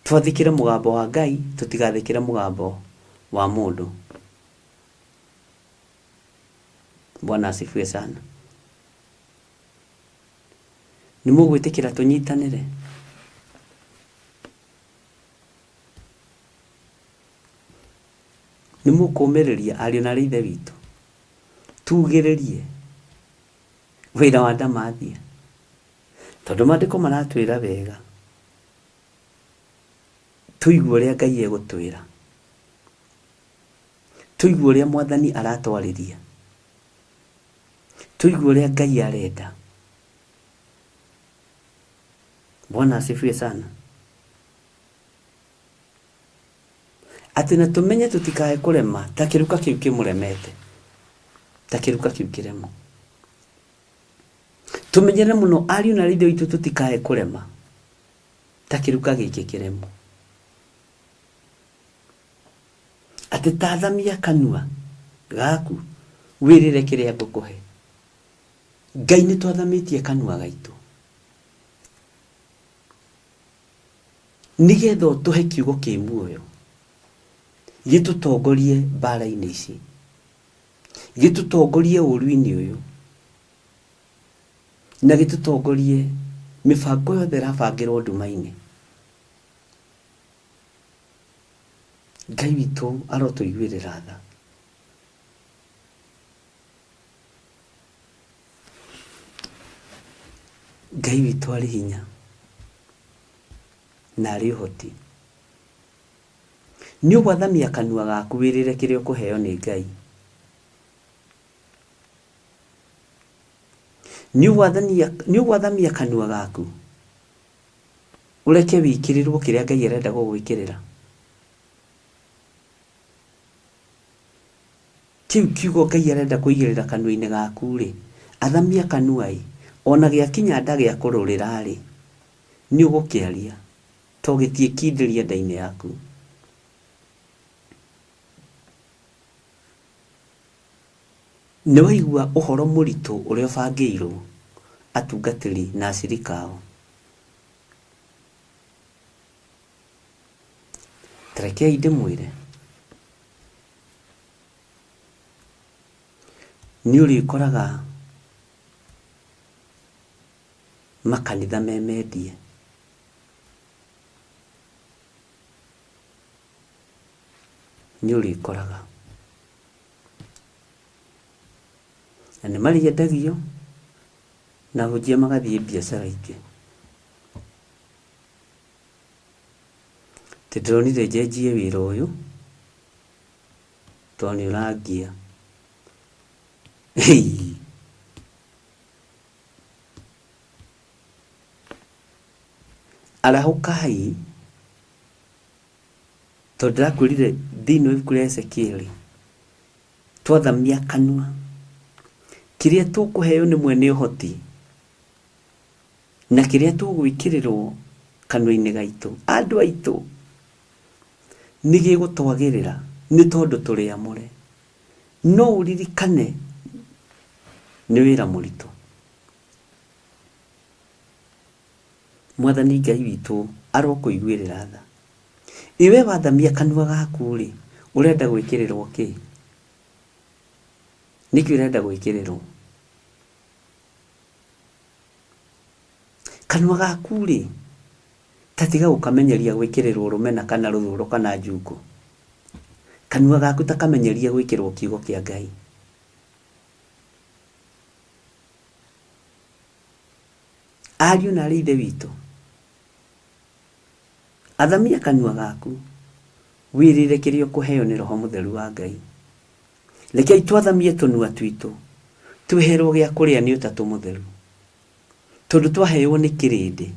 Twathĩkĩre mũgambo wa Ngai, tũtigathĩkĩre mũgambo wa mũndũ. Bwana asifiwe sana. Nĩ mũgwĩtĩkĩra tũnyitanĩre? Nĩ mũkũmĩrĩria ariũ na aarĩ a Ithe witũ? Tugĩrĩrie wĩra wa ndamathia, tondũ maandĩko maratwĩra wega tũigue ũrĩa Ngai egũtwĩra, tũigue ũrĩa Mwathani aratwarĩria, tũigue ũrĩa Ngai arenda. Bwana asifiwe sana. Atĩ na tũmenye tũtikae kũrema ta kĩruka kĩu kĩmũremete, ta kĩruka kĩu kĩremu. Tũmenyerere mũno ariũ na aarĩ a Ithe witũ tũtikae kũrema ta kĩruka gĩkĩ kĩremu. Atĩ ta athamia kanua gaku wĩrĩre kĩrĩa ngũkũhe. Ngai nĩ twathamĩtie kanua gaitũ nĩgetha ũtũhe kiugo kĩ muoyo gĩtũtongorie mbara-inĩ ici, gĩtũtongorie ũru-inĩ ũyũ, na gĩtũtongorie mĩbango yothe ĩrabangĩrwo nduma-inĩ. Ngai witũ arotũiguĩrĩra tha. Ngai witũ arĩ hinya na arĩ ũhoti. Nĩ ũgwathamia kanua gaku wĩrĩre kĩrĩa ũkũheo nĩ Ngai. Nĩ ũgwathamia kanua gaku ũreke wĩkĩrĩrwo kĩrĩa Ngai arenda gũgwĩkĩrĩra. Kĩu kiugo Ngai arenda kũigĩrĩra kanua-inĩ gaku-rĩ, athamia kanua-ĩ, o na gĩakinya nda gĩa kũrũrĩra-rĩ, nĩ ũgũkĩaria, to gĩtiĩkindĩria nda-inĩ yaku. Nĩ waigua ũhoro mũritũ ũrĩa ũbangĩirwo atungatĩri na acirika ao? Tarekei ndĩmwĩre, nĩ ũrĩkoraga makanitha me mendie. Nĩ ũrĩkoraga. Na nĩ marĩendagio na ahunjia magathiĩ biacara ingĩ. Atĩ ndĩronire njenjie wĩra ũyũ tondũ nĩ ũrangia. Hĩi! Arahũkai tondũ ndĩrakwĩrire thĩinĩ wa ibuku rĩa Ezekieli twathamia kanua kĩrĩa tũkũheo nĩ mwene ũhoti na kĩrĩa tũgwĩkĩrĩrwo kanua-inĩ gaitũ andũ aitũ nĩ gĩgũtwagĩrĩra nĩ tondũ tũrĩ amũre. No ũririkane nĩ wĩra mũritũ. Mwathani Ngai witũ arokũiguĩrĩra tha. Ĩ we wathamia kanua gaku-rĩ, ũrenda gwĩkĩrĩrwo kĩ? Nĩkĩ ũrenda gwĩkĩrĩrwo? Kanua gaku-rĩ, ta tiga gũkamenyeria gwĩkĩrĩrwo rũmena kana rũthũro kana njukũ. Kanua gaku ta kamenyerie gwĩkĩrwo kiugo kĩa Ngai. Ariũ na aarĩ a Ithe witũ, athamia kanua gaku, wĩrĩre kĩrĩa ũkũheo nĩ Roho Mũtheru wa Ngai. Rekei twathamie tũnua twitũ, twĩherwo gĩa kũrĩa nĩ Ũtatũ Mũtheru. Tondũ twaheo nĩ kĩrĩndĩ,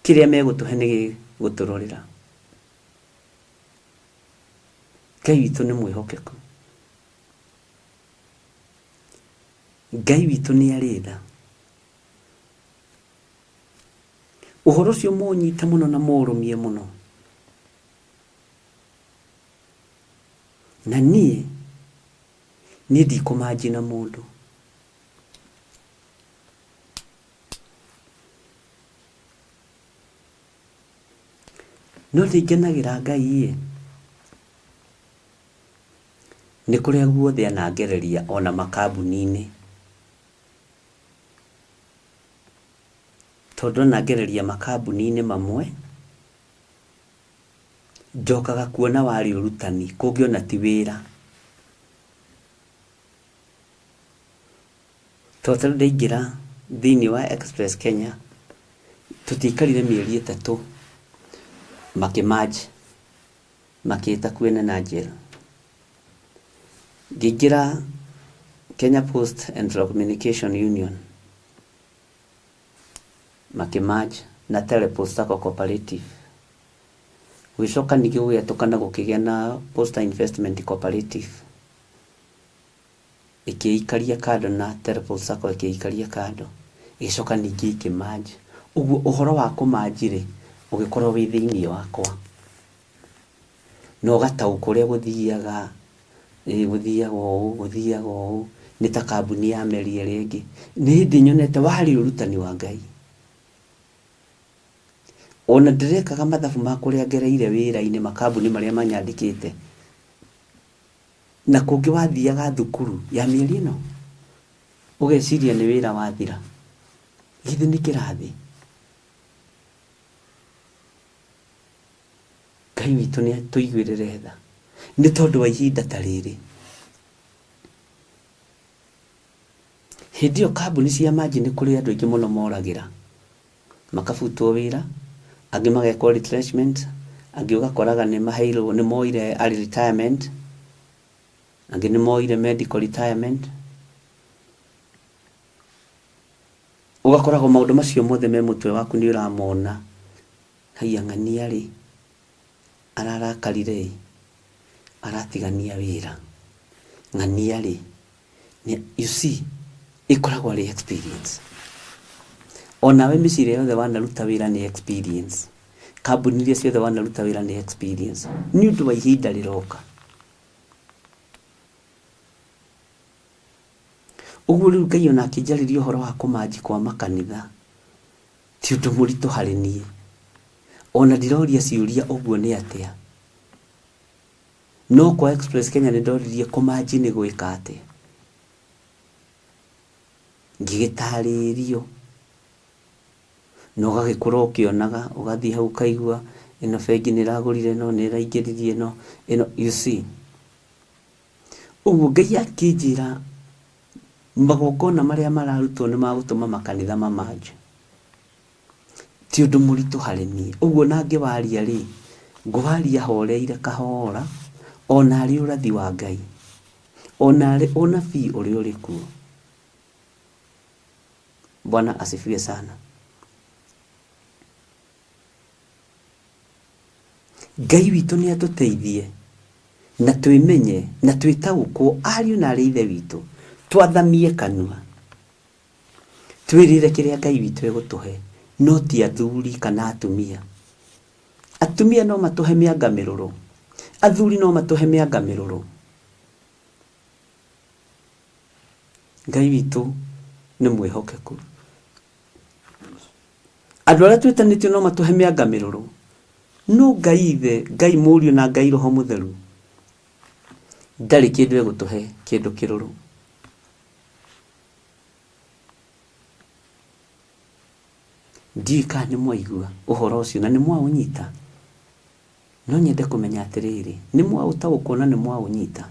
kĩrĩa megũtũhe nĩ gĩgũtũrorĩra. Ngai witũ nĩ mwĩhokeku. Ngai witũ nĩ arĩ tha. Ũhoro ũcio mũũnyite mũno na mũũrũmie mũno. Na niĩ, niĩ ndikũmanjina mũndũ. No nĩngenagĩra Ngai-ĩ. Nĩ kũrĩa guothe anangereria ona makambuni-inĩ. Tondũ anangereria makambuni-inĩ mamwe, njokaga kuona warĩ ũrutani, kũngĩ ona ti wĩra. Tondũ ta rĩu ndaingĩra thĩiniĩ wa Express Kenya, tũtiaikarire mĩeri ĩtatũ makĩ merge. Makĩĩta Kuene na Njel. Ngĩingĩra Kenya Post and Telecommunication Union, makĩ merge na Telepost Sacco Cooperative. Gũgĩcoka ningĩ gũgĩatũkana gũkĩgĩa na Posta Investment Cooperative, ĩkĩikaria kando na Telepost Sacco ĩkĩikaria kando, ĩgĩcoka ningĩ ĩkĩ merge. Ũguo ũhoro wa kũ merge rĩ, ũgĩkorwo wĩ thĩiniĩ wakwa. Na ũgataũkwo ũrĩa gũthiaga, ĩĩ gũthiaga ũũ, gũthiaga ũũ, nĩ ta kambuni ya meri ĩrĩa ĩngĩ. Nĩ hĩndĩ nyonete warĩ ũrutani wa Ngai. Ona ndĩrekaga mathabu ma kũrĩa ngereire wĩra-inĩ makambuni marĩa manyandĩkĩte, na kũngĩ wathiaga thukuru ya mĩeri ĩno, ũgeciria nĩ wĩra wathira. Githĩ nĩ kĩrathi? Ngai witũ nĩ atũiguĩrĩre tha nĩ tondũ wa ihinda ta rĩrĩ. Hĩndĩ ĩyo kambuni cia manji nĩ kũrĩ andũ aingĩ mũno moragĩra, makabutwo wĩra, angĩ magekwo retrenchment, angĩ ũgakoraga nĩ maheirwo nĩ moire early retirement, angĩ nĩ moire medical retirement. Ũgakoragwo maũndũ macio mothe me mũtwe waku nĩ ũramona. Haiya ng'ania rĩ, ararakarire ĩ, aratigania wĩra. Ng'ania rĩ, you see, ĩkoragwo arĩ experience. Onawe mĩciĩ ĩrĩa yothe wanaruta wĩra nĩ experience. Kambuni iria ciothe wanaruta wĩra nĩ experience. Nĩ ũndũ wa ihinda rĩroka. Ũguo rĩu Ngai ona akĩnjarĩria ũhoro wa kũmanji kwa makanitha, ti ũndũ mũritũ harĩ niĩ. Ona ndiroria ciũria ũguo nĩ atĩa. No kwa Express Kenya nĩ ndoririe kũmanji nĩ gwĩka atĩa. Ngĩgĩtarĩrio. Na ũgagĩkũra ũkĩonaga, ũgathiĩ hau ũkaigua ĩno bengi nĩ ĩragũrire ĩno, nĩ ĩraingĩririe ĩno, ĩno, you see. Ũguo Ngai akĩnjĩra magongona marĩa mararutwo nĩ magũtũma makanitha mamanjwo. Ti ũndũ mũritũ harĩ niĩ. Ũguo ona ngĩwaria rĩ, ngũwaria horeire kahora, ona arĩ ũrathi wa Ngai, ona arĩ ũnabii ũrĩa ũrĩ kuo. Bwana asifiwe sana. Ngai witũ nĩ atũteithie na twĩmenye na twĩtaũkwo ariũ na arĩ ithe witũ, twathamie kanua twĩrĩre kĩrĩa Ngai witũ egũtũhe, no ti athuri kana atumia. Atumia no matũhe mĩanga mĩrũrũ, athuri no matũhe mĩanga mĩrũrũ. Ngai witũ nĩ mwĩhokeku. Andũ arĩa twĩtanĩtio no matũhe mĩanga mĩrũrũ, no Ngai Ithe, Ngai Mũriũ na Ngai Roho Mũtheru ndarĩ kĩndũ egũtũhe kĩndũ kĩrũrũ. Ndiũĩ kana nĩ mwaigua ũhoro ũcio na nĩ mwaũnyita. No nyende kũmenya atĩrĩrĩ, nĩ mwaũtaũkwo na nĩ mwaũnyita?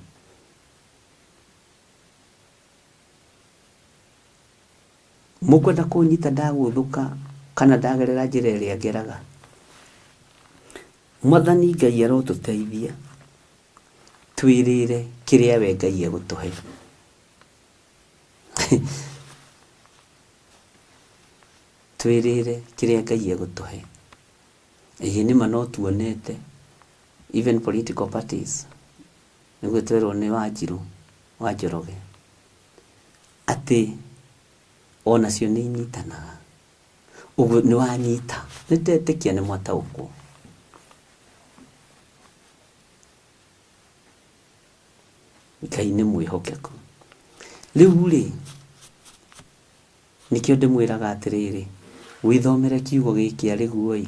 Mũkwenda kũnyita ndagũthũka kana ndagerera njĩra ĩrĩa ngeraga? Mwathani Ngai arotũteithia twĩrĩre kĩrĩa we Ngai egũtũhe. Twĩrĩre kĩrĩa Ngai egũtũhe. Ĩĩ nĩma no tuonete even political parties nĩguo twerwo nĩ Wanjirũ wa Njoroge atĩ onacio nĩ inyitanaga. Ũguo nĩ wanyita, nĩ ndetĩkia nĩ mwataũkwo. Ngai nĩ mwĩhokeku. Rĩu rĩ, nĩkĩo ndĩmwĩraga atĩrĩrĩ, wĩthomere kiugo gĩkĩ arĩ guo-ĩ,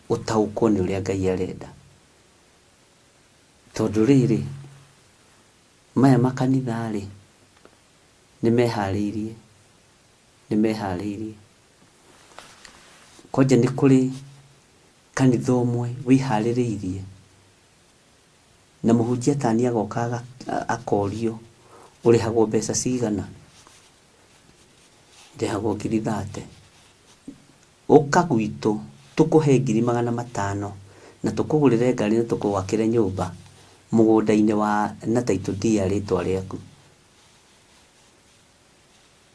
ũtaũkwo nĩ ũrĩa Ngai arenda. Tondũ rĩrĩ, maya makanitha-rĩ, nĩ meharĩirie, nĩ meharĩirie. Kwanja nĩ kũrĩ kanitha ũmwe wĩharĩrĩirie Na mũhunjia tani agoka akorio ũrĩhagwo mbeca cigana? Ndĩhagwo ngiri thate. Ũka gwitũ tũkũhe 500,000 na tũkũgũrĩre ngari na tũgwakĩre nyũmba mũgũnda-inĩ wa na title deed ya rĩtwa rĩaku.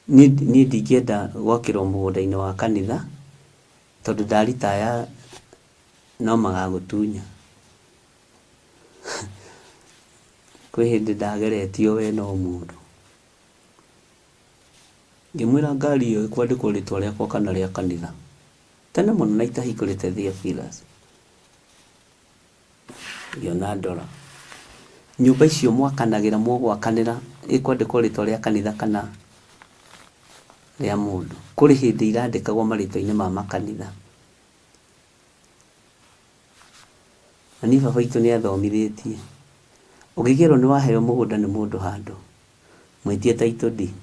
Niĩ ndingĩenda gwakĩrwo mũgũnda-inĩ wa kanitha tondũ ndaritaya no magagũtunya. Kwĩ hĩndĩ ndageretio we no mũndũ. Ngĩmwĩra ngari ĩyo ĩkwandĩkwo rĩtwa rĩakwa kana rĩa kanitha. Tene mũno na itahingũrĩte Theophilus. Ngĩona ndora. Nyũmba icio mwakanagĩra mũgwakanĩra ĩkwandĩkwo rĩtwa rĩa kanitha kana rĩa mũndũ. Kũrĩ hĩndĩ irandĩkagwo marĩtwa-inĩ ma makanitha. Na niĩ baba witũ nĩ athomithĩtie, ũngĩkerwo nĩ waheo mũgũnda nĩ mũndũ handũ, mwĩtie title deed.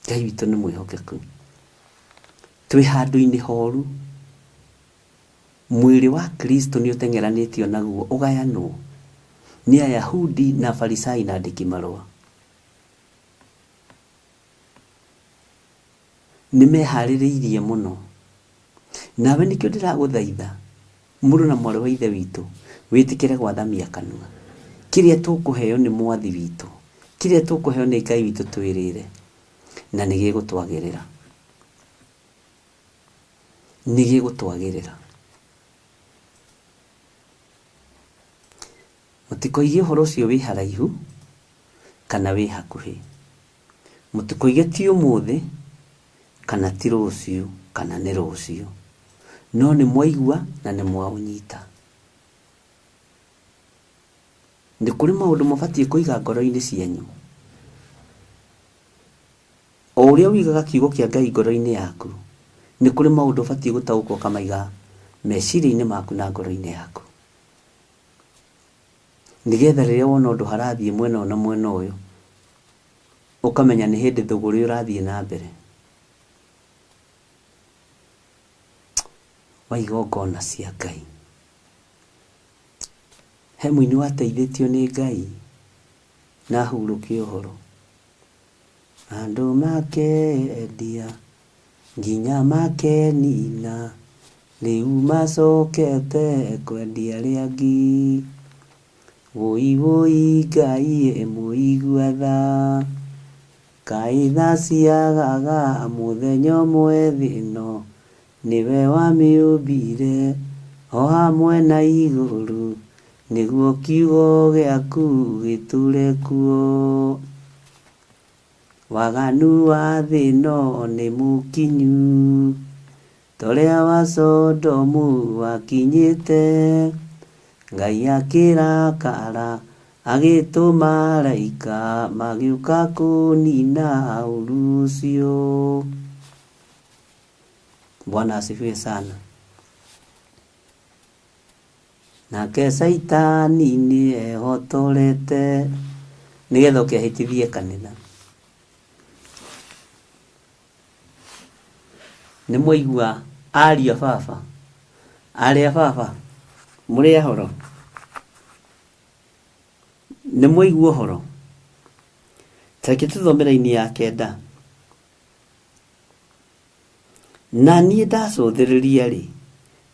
Ngai witũ nĩ mwĩhokeku. Twĩ handũ-inĩ horu, mwĩrĩ wa Kristo nĩ ũteng'eranĩtio naguo ũgayanwo nĩ Ayahudi na Afarisai na andĩki marũa. Nĩ meharĩrĩirie mũno. Nawe nĩkĩo ndĩragũthaitha, mũrũ na mwarĩ wa Ithe witũ, wĩtĩkĩre gwathamia kanua. Kĩrĩa tũkũheo nĩ Mwathi witũ, kĩrĩa tũkũheo nĩ Ngai witũ twĩrĩre, na nĩ gĩgũtwagĩrĩra. Nĩ gĩgũtwagĩrĩra. Mũtikoige ũhoro ũcio wĩ haraihu kana wĩ hakuhĩ. Mũtikoige ti ũmũthĩ, kana ti rũciũ, kana nĩ rũciũ. No nĩ mwaigua na nĩ mwaũnyita. Nĩ kũrĩ maũndũ mũbatiĩ kũiga ngoro-inĩ cianyu. O ũrĩa ũigaga kiugo kĩa Ngai ngoro-inĩ yaku, Nĩ kũrĩ maũndũ ũbatiĩ gũtaũkwo ũkamaiga meciria-inĩ maku na ngoro-inĩ yaku. Nĩgetha rĩrĩa wona ũndũ harathiĩ mwena ũyũ na mwena ũyũ, ũkamenya nĩ hĩndĩ thũgũrĩ ũrathiĩ na mbere wa igongona cia Ngai. He mũini wateithĩtio nĩ Ngai na ahurũke ũhoro. Andũ makendia nginya makenina, rĩu macokete kwendia arĩa angĩ. Wũi wũi Ngai ĩ mũigua tha, kaĩ tha ciagaga mũthenya ũmwe thĩ ĩno, nĩwe wamĩũmbire o hamwe na igũrũ, nĩguo kiugo gĩaku gĩtũre kuo. Waganu wa thĩ ĩno nĩ mũkinyu, ta ũrĩa wa Sodomu wakinyĩte. Ngai akĩrakara, agĩtũma araika magĩũka kũnina ũru ũcio. Bwana asifiwe sana. Nake Caitani nĩ ehotorete nĩgetha oke ahĩtithie kanitha. Nĩ mwaigua ariũ a baba, arĩ a baba, mũrĩ ahoro? Nĩ mwaigua ũhoro? Ta reke tũthome raini ya kenda. Na niĩ ndacũthĩrĩria-rĩ,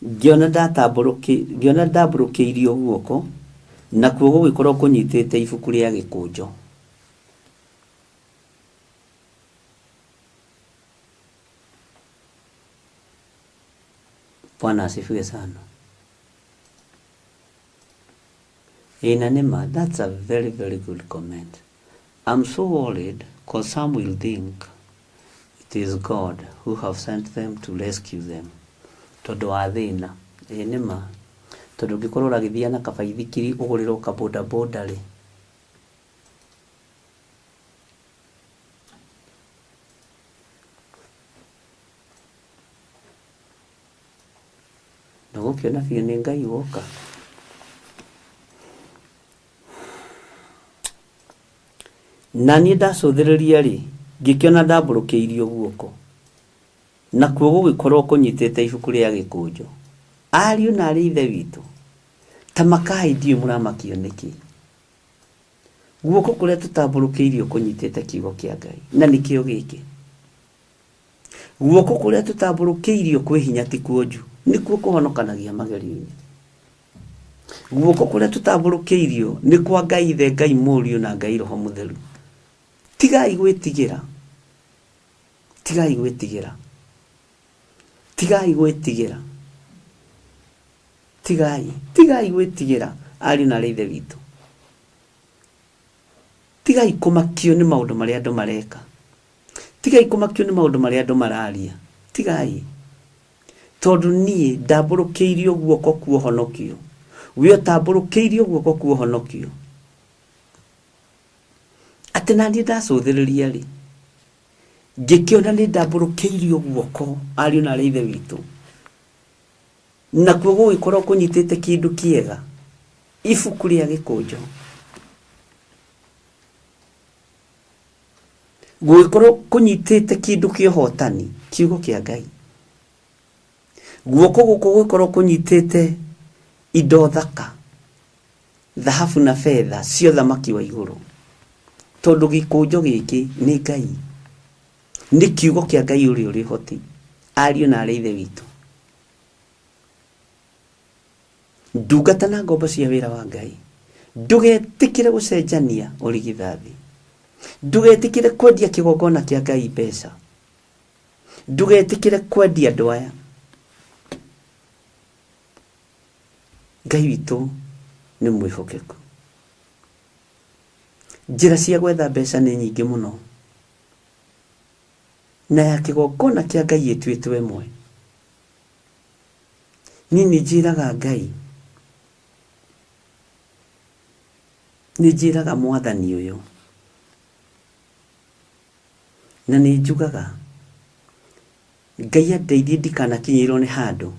ngĩona ngĩona ndambũrũkĩirio guoko, nakuo gũgĩkorũo kũnyitĩte ibuku rĩa gĩkũnjo. Bwana asifiwe sana. Ĩĩ na nĩ ma, that's a very very good comment. I'm so worried cause some will think it is God who have sent them to rescue them tondũ wa thĩna. Ĩĩ nĩ ma, tondũ ũngĩkorwo ũragĩthiĩ na kabaithikiri ũgũrĩrwo ka boda boda rĩ, ndũgũkĩona biũ nĩ Ngai woka. Na niĩ ndacũthĩrĩria-rĩ, ngĩkĩona ndambũrũkĩirio guoko, nakuo gũgĩkorũo kũnyitĩte ibuku rĩa gĩkũnjo. Ariũ na aarĩ a Ithe witũ, ta makai ndiũĩ mũramakio nĩkĩ. Guoko kũrĩa tũtambũrũkĩirio kũnyitĩte kiugo kĩa Ngai, na nĩkĩo gĩkĩ. Guoko kũrĩa tũtambũrũkĩirio kwĩ hinya ti kuonju, nĩkuo kũhonokanagia magerio-inĩ. Guoko kũrĩa tũtambũrũkĩirio nĩ kwa Ngai Ithe, Ngai Mũriũ na Ngai Roho Mũtheru. Tigai gwĩtigĩra. Tigai gwĩtigĩra. Tigai gwĩtigĩra. Tigai, tigai gwĩtigĩra ariũ na aarĩ a Ithe witũ. Tigai kũmakio nĩ maũndũ marĩa andũ mareka. Tigai kũmakio nĩ maũndũ marĩa andũ mararia. Tigai. Tondũ niĩ ndambũrũkĩirio guoko kwa ũhonokio. We ũtambũrũkĩirio guoko kwa ũhonokio. Atĩ na niĩ ndacũthĩrĩria-rĩ, ngĩkĩona nĩ ndambũrũkĩirio guoko, ariũ na aarĩ a Ithe witũ, nakuo gũgĩkorwo kũnyitĩte kĩndũ kĩega, ibuku rĩa gĩkũnjo. Gũgĩkorwo kũnyitĩte kĩndũ kĩa ũhotani, kiugo kĩa Ngai. Guoko gũkũ gũgĩkorwo kũnyitĩte indo thaka, thahabu na betha cia ũthamaki wa igũrũ. Tondũ gĩkũnjo gĩkĩ nĩ Ngai, nĩ kiugo kĩa Ngai ũrĩa ũrĩ ũhoti, ariũ na aarĩ a Ithe witũ. Ndungata na ngombo cia wĩra wa Ngai, ndũgetĩkĩre gũcenjania ũrigithathi. Ndũgetĩkĩre kwendia kĩgongona kĩa Ngai mbeca. Ndũgetĩkĩre kwendia andũ aya. Ngai witũ nĩ mwĩhokeku. Njĩra cia gwetha mbeca nĩ nyingĩ mũno, na ya kĩgongona kĩa Ngai ĩtuĩtwo ĩmwe. Niĩ nĩ njĩraga Ngai, nĩ njĩraga mwathani ũyũ, na nĩ njugaga, Ngai andeithie ndikanakinyĩrwo nĩ handũ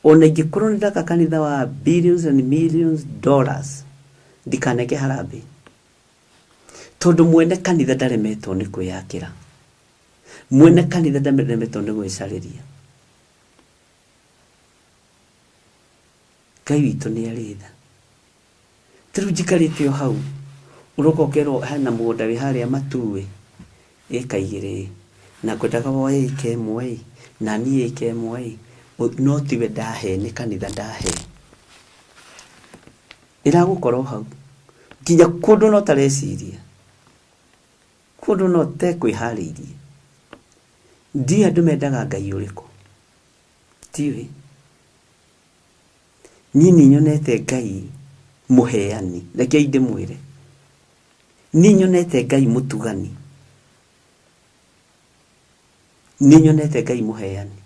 ona ingĩkorwo nĩ ndaka kanitha wa billions and millions dollars ndikaneke harambĩ tondũ mwene kanitha ndaremetwo nĩ kwĩyakĩra mwene kanitha ndaremetwo nĩ gwĩcarĩria Ngai witũ nĩ arĩ tha. Ta rĩu njikarĩte o hau, ũroka ũkerwo hena mũgũnda wĩ harĩa Matuĩ, ĩka igĩrĩ ĩ, na ngwendaga woe ĩka ĩmwe ĩ, na niĩ ĩka ĩmwe ĩ, no tiwe ndahe nĩ kanitha ndahe. Ĩragũkora o hau, nginya kũndũ ona ũtareciria, kũndũ ona ũtekwĩharĩirie. Ndiũĩ andũ mendaga Ngai ũrĩkũ, ndiũĩ. Niĩ nĩ nyonete Ngai mũheani, rekei ndĩmwĩre. Nĩ nyonete Ngai mũtugani. Nĩ nyonete Ngai mũheani.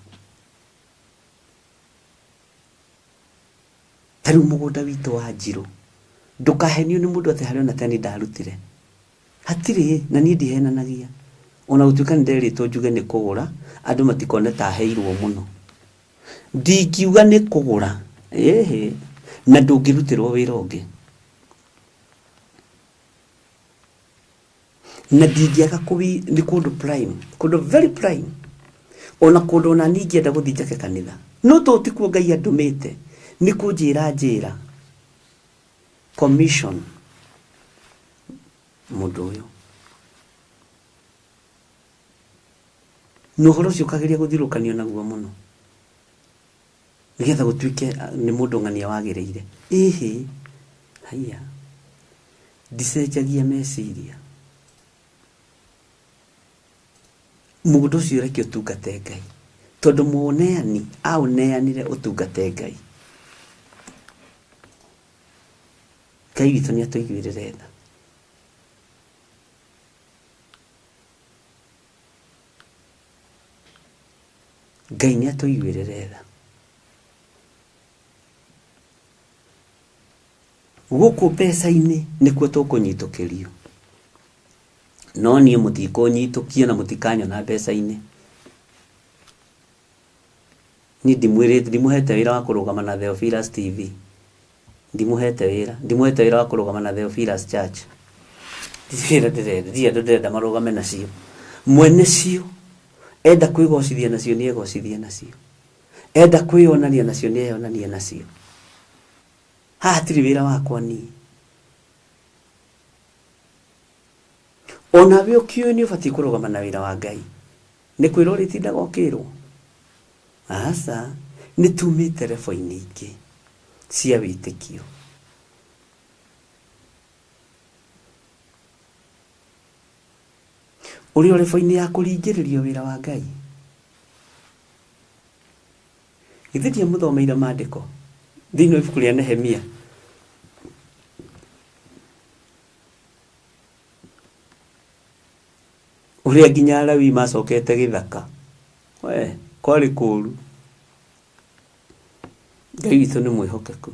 Ta rĩu mũgũnda witũ wa Njirũ, ndũkahenio nĩ mũndũ atĩ harĩ ona teni ndarutire. Hatirĩ, na niĩ ndihenanagia. Ona gũtuĩka nĩ nderĩtwo njuge nĩ kũgũra, andũ matikone ta heirwo mũno. Ndingiuga nĩ kũgũra, ĩhĩ, na ndũngĩrutĩrwo wĩra ũngĩ. Na ndingĩaga kũwi, nĩ kũndũ prime, kũndũ very prime. Ona kũndũ ona niĩ ingĩenda gũthiĩ njake kanitha. No tondũ tikuo Ngai andũmĩte, nĩ kũnjĩra anjĩra, commission mũndũ ũyũ. Na ũhoro ũcio ũkageria gũthirũkanio naguo mũno nĩgetha gũtuĩke nĩ mũndũ ng'ania wagĩrĩire. Ĩhĩ, haiya, ndicenjagia meciria. Mũgũnda ũcio reke ũtungate Ngai, tondũ mũũneani aũneanire ũtungate Ngai. Ngai witũ nĩ atũiguĩrĩre tha. Ngai nĩ atũiguĩrĩre tha. Gũkũ mbeca-inĩ nĩkuo tũkũnyitũkĩrio. No niĩ mũtikũnyitũkia na mũtikanyona mbeca-inĩ. Niĩ ndimwĩrĩte, ndimũhete wĩra wa kũrũgama na Theophilus TV. Ndimũhete wĩra, ndimũhete wĩra wa kũrũgama na Theophilus Church. Ndirĩ wĩra ndĩrenda, ndirĩ andũ ndĩrenda marũgame nacio. Mwene cio enda kwĩgocithia nacio nĩ egocithie nacio. Enda kwĩyonania nacio nĩ eyonanie nacio. Haha hatirĩ wĩra wakwa niĩ. Onawe ũkĩũĩ nĩ ũbatiĩ kũrũgama na wĩra wa Ngai. Nĩ kwĩrwo ũrĩtindaga ũkĩrwo? Aca, nĩ tumĩte rebo-inĩ ingĩ cia wĩtĩkio. Ũrĩ o rebo-inĩ ya kũringĩrĩrio wĩra wa Ngai? Githĩ ndiamũthomeire maandĩko thĩinĩ wa ibuku rĩa Nehemia? Ũrĩa nginya Alawii macokete gĩthaka. We, kwarĩ kũũru. Ngai witũ nĩ mwĩhokeku.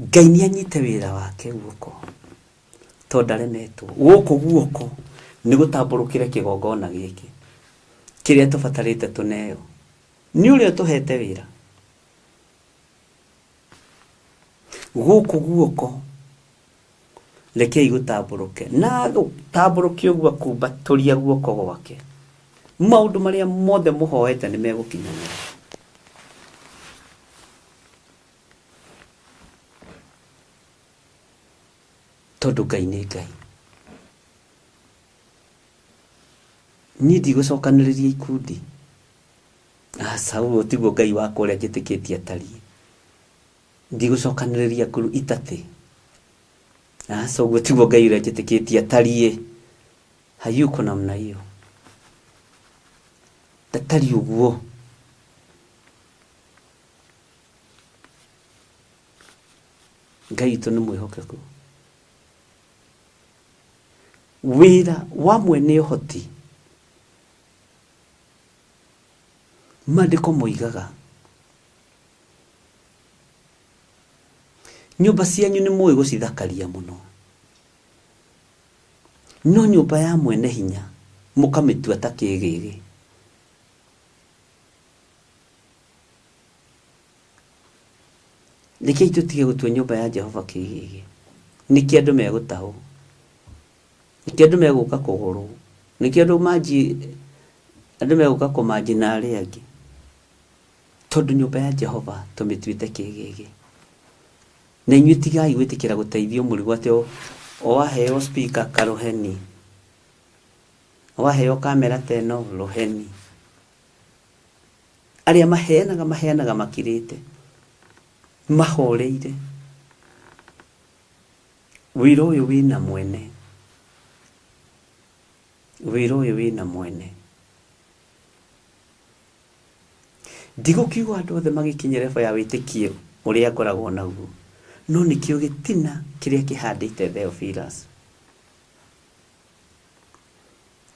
Ngai nĩ anyite wĩra wake guoko tondũ ndaremetwo. Gũkũ guoko nĩ gũtambũrũkĩre kĩgongona gĩkĩ kĩrĩa tũbatarĩte tũneo nĩ ũrĩa ũtũhete wĩra. Gũkũ guoko rekei gũtambũrũke na gũtambũrũke ũguo akumbatũria guoko gwake maũndũ marĩa mothe mũhoete nĩ megũkinyanĩra. Tondũ Ngai nĩ Ngai. Niĩ ndigũcokanĩrĩria ikundi. Aca, ũguo tiguo Ngai wakwa ũrĩa njĩtĩkĩtie atariĩ. Ndigũcokanĩrĩria nguru itatĩ. Aca, ũguo tiguo Ngai ũrĩa njĩtĩkĩtie atariĩ. Hayuko namna hiyo. Ndatariĩ ũguo. Ngai witũ nĩ mwĩhokeku. Wĩra wa mwene ũhoti, maandĩko moigaga, nyũmba cianyu nĩ mũĩ gũcithakaria mũno, no nyũmba ya mwene hinya Mũkamĩtua ta kĩgĩgĩ. Rekei tũtige gũtua nyũmba ya Jehova kĩgĩgĩ. Nĩkĩ andũ megũtahwo? Nĩkĩ andũ megũka kũgũrwo? Nĩkĩ andũ manji andũ megũka kũmanji na arĩa angĩ? Tondũ nyũmba ya Jehova tũmĩtuĩte kĩgĩgĩ. Na inyuĩ tigai gwĩtĩkĩra gũteithio mũrigo atĩ o waheo speaker karũheni, waheo kamera ta ĩno rũheni. Arĩa maheanaga maheanaga makirĩte, mahoreire. Wĩra ũyũ wĩna mwene, wĩra ũyũ wĩna mwene. Ndigũkiuga andũ othe magĩkinye level ya wĩtĩkio ũrĩa ngoragwo naguo, no nĩkĩo gĩtina kĩrĩa kĩhandĩte Theophilus.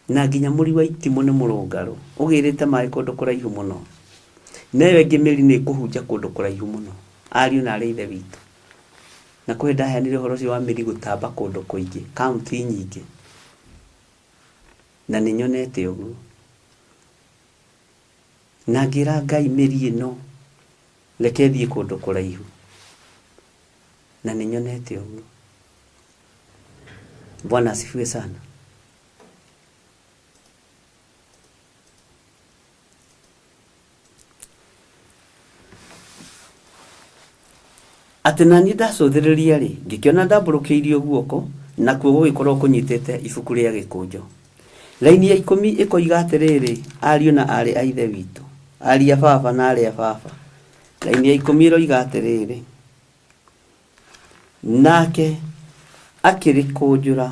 Na nginya mũri wa itimũ nĩ mũrũngarũ, ũgĩrĩte maĩ kũndũ kũraihu mũno. Na ĩyo ĩngĩ mĩri nĩ ĩkũhunja kũndũ kũraihu mũno, ariũ na aarĩ a Ithe witũ. Na kwĩ ndaheanire ũhoro ũcio wa mĩri gũtamba kũndũ kũingĩ, kaũntĩ nyingĩ. Na nĩ nyonete ũguo. Na ngĩra Ngai mĩri ĩno reke ĩthiĩ kũndũ kũraihu. Na nĩ nyonete ũguo. Bwana asifiwe sana. Atĩ na niĩ ndacũthĩrĩria-rĩ, ngĩkĩona ndambũrũkĩirio guoko, nakuo gũgĩkorũo kũnyitĩte ibuku rĩa gĩkũnjo. Raini ya ikũmi ĩkoiga atĩrĩrĩ, ariũ na aarĩ a Ithe witũ, ariũ a baba na aarĩ a baba. Raini ya ikũmi ĩroiga atĩrĩrĩ, Nake akĩrĩkũnjũra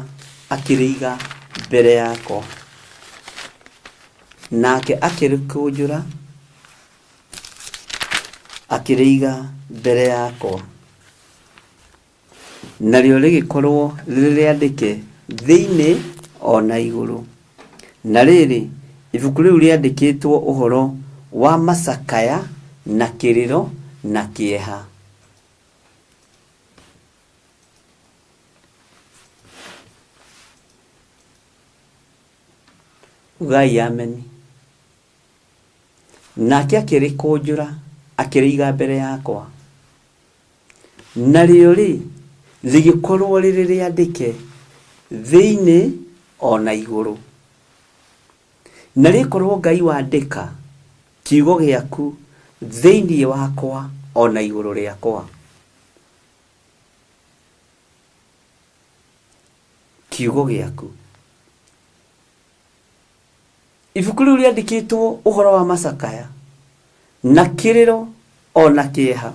akĩrĩiga mbere yakwa. Nake akĩrĩkũnjũra akĩrĩiga mbere yakwa. Narĩo rĩgĩkorwo rĩrĩ rĩandĩke thĩinĩ o na igũrũ. Na rĩrĩ, ibuku rĩu rĩandĩkĩtwo ũhoro wa macakaya na kĩrĩro na kĩeha. Ugai ameni. Nake akĩrĩkũnjũra akĩrĩiga mbere yakwa. Narĩo-rĩ, rĩgĩkorwo rĩrĩ rĩandĩke thĩinĩ o na igũrũ. Na rĩkorwo Ngai wandĩka kiugo gĩaku thĩinĩ wakwa o na igũrũ rĩakwa. Kiugo gĩaku. Ibuku rĩu rĩandĩkĩtwo ũhoro wa macakaya na kĩrĩro o na kĩeha.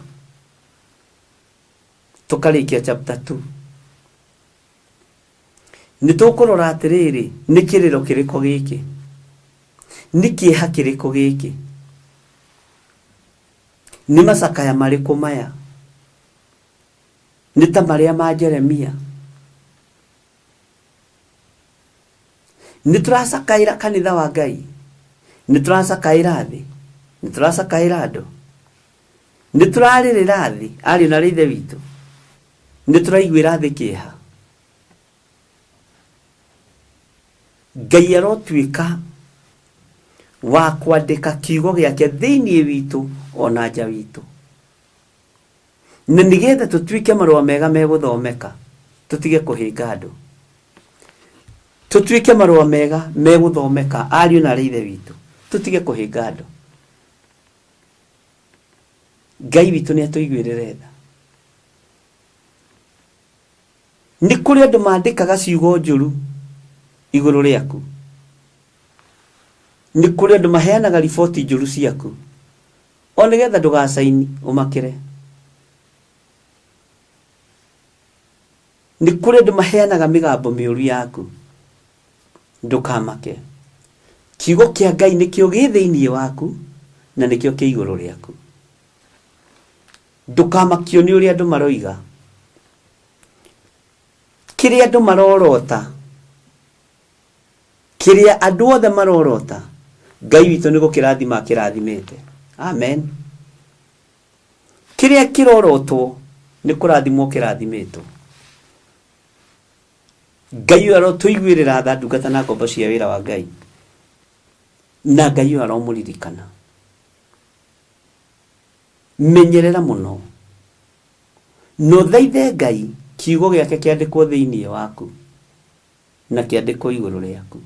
Tũkarĩkia chapter 2. Nĩ tũkũrora atĩrĩrĩ, nĩ kĩrĩro kĩrĩkũ gĩkĩ? Nĩ kĩeha kĩrĩkũ gĩkĩ? Nĩ macakaya marĩkũ maya? Nĩ ta marĩa ma Jeremia? Nĩ tũracakaĩra kanitha wa Ngai? Nĩ tũracakaĩra thĩ? Nĩ tũracakaĩra andũ? Nĩ tũrarĩrĩra thĩ, ariũ na aarĩ a Ithe witũ? Nĩ tũraiguĩra thĩ kĩeha? Ngai arotuĩka wa kwandĩka kiugo gĩake thĩinĩ witũ ona nja witũ. Na nĩgetha tũtuĩke marũa mega megũthomeka, tũtige kũhĩnga andũ. Tũtuĩke marũa mega megũthomeka, ariũ na aarĩ a Ithe witũ, tũtige kũhĩnga andũ. Ngai witũ nĩ atũiguĩrĩre tha. Nĩ kũrĩ andũ mandĩkaga ciugo njũru igũrũ rĩaku. Nĩ kũrĩ andũ maheanaga riboti njũru ciaku. O nĩgetha ndũgacaini ũmakĩre. Nĩ kũrĩ andũ maheanaga mĩgambo mĩũru yaku. Ndũkamake. Kiugo kĩa Ngai nĩkĩo gĩ thĩinĩ waku na nĩkĩo kĩ igũrũ rĩaku. Ndũkamakio nĩ ũrĩa andũ maroiga. Kĩrĩa andũ marorota Kĩrĩa andũ othe marorota, Ngai witũ nĩ gũkĩrathima akĩrathimĩte. Amen. Kĩrĩa kĩrorotwo nĩ kũrathimwo kĩrathimĩtwo. Ngai ũyũ arotũiguĩrĩra tha ndungata na ngombo cia wĩra wa Ngai. Na Ngai ũyũ aromũririkana. Menyerera mũno na ũthaithe Ngai kiugo gĩake kĩandĩkwo thĩinĩ waku na kĩandĩkwo igũrũ rĩaku.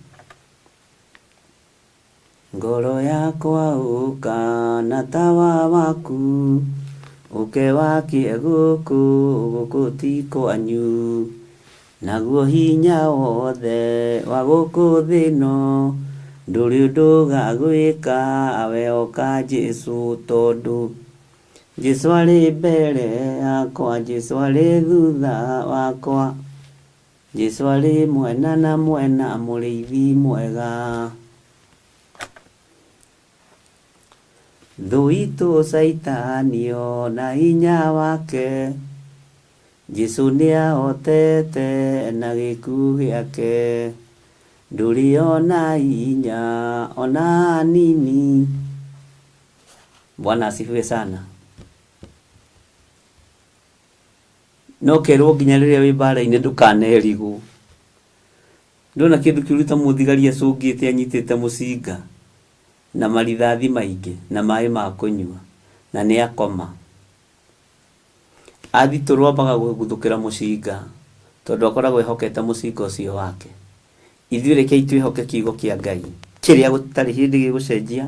Ngoro yakwa ũka na tawa waku, ũke wakie gũkũ, gũkũ ti kwanyu. Naguo hinya wothe wa gũkũ thĩ ĩno, ndũrĩ ũndũ ũgagwĩka wehoka Jesũ, tondũ Jesũ arĩ mbere yakwa, Jesũ arĩ thutha wakwa. Jesũ arĩ mwena na mwena, mũrĩithi mwega. Thũ itũ Caitani o na hinya wake, Jesũ nĩahotete na gĩkuũ gĩake. Ndũrĩ ona hinya ona hanini. Bwana asifiwe sana. No kerwo nginya rĩrĩa wĩ mbara-inĩ ndũkanerigwo. Ndona kĩndũ kĩũru ta mũthigari acũngĩte anyitĩte mũcinga na marithathi maingĩ na maĩ ma kũnyua na nĩ akoma. Athitũrwo ambaga kũguthũkĩra mũcinga tondũ akoragwo ehokete mũcinga ũcio wake. Ithuĩ rekei twĩhoke kiugo kĩa Ngai kĩrĩa gũtarĩ hĩndĩ gĩgũcenjia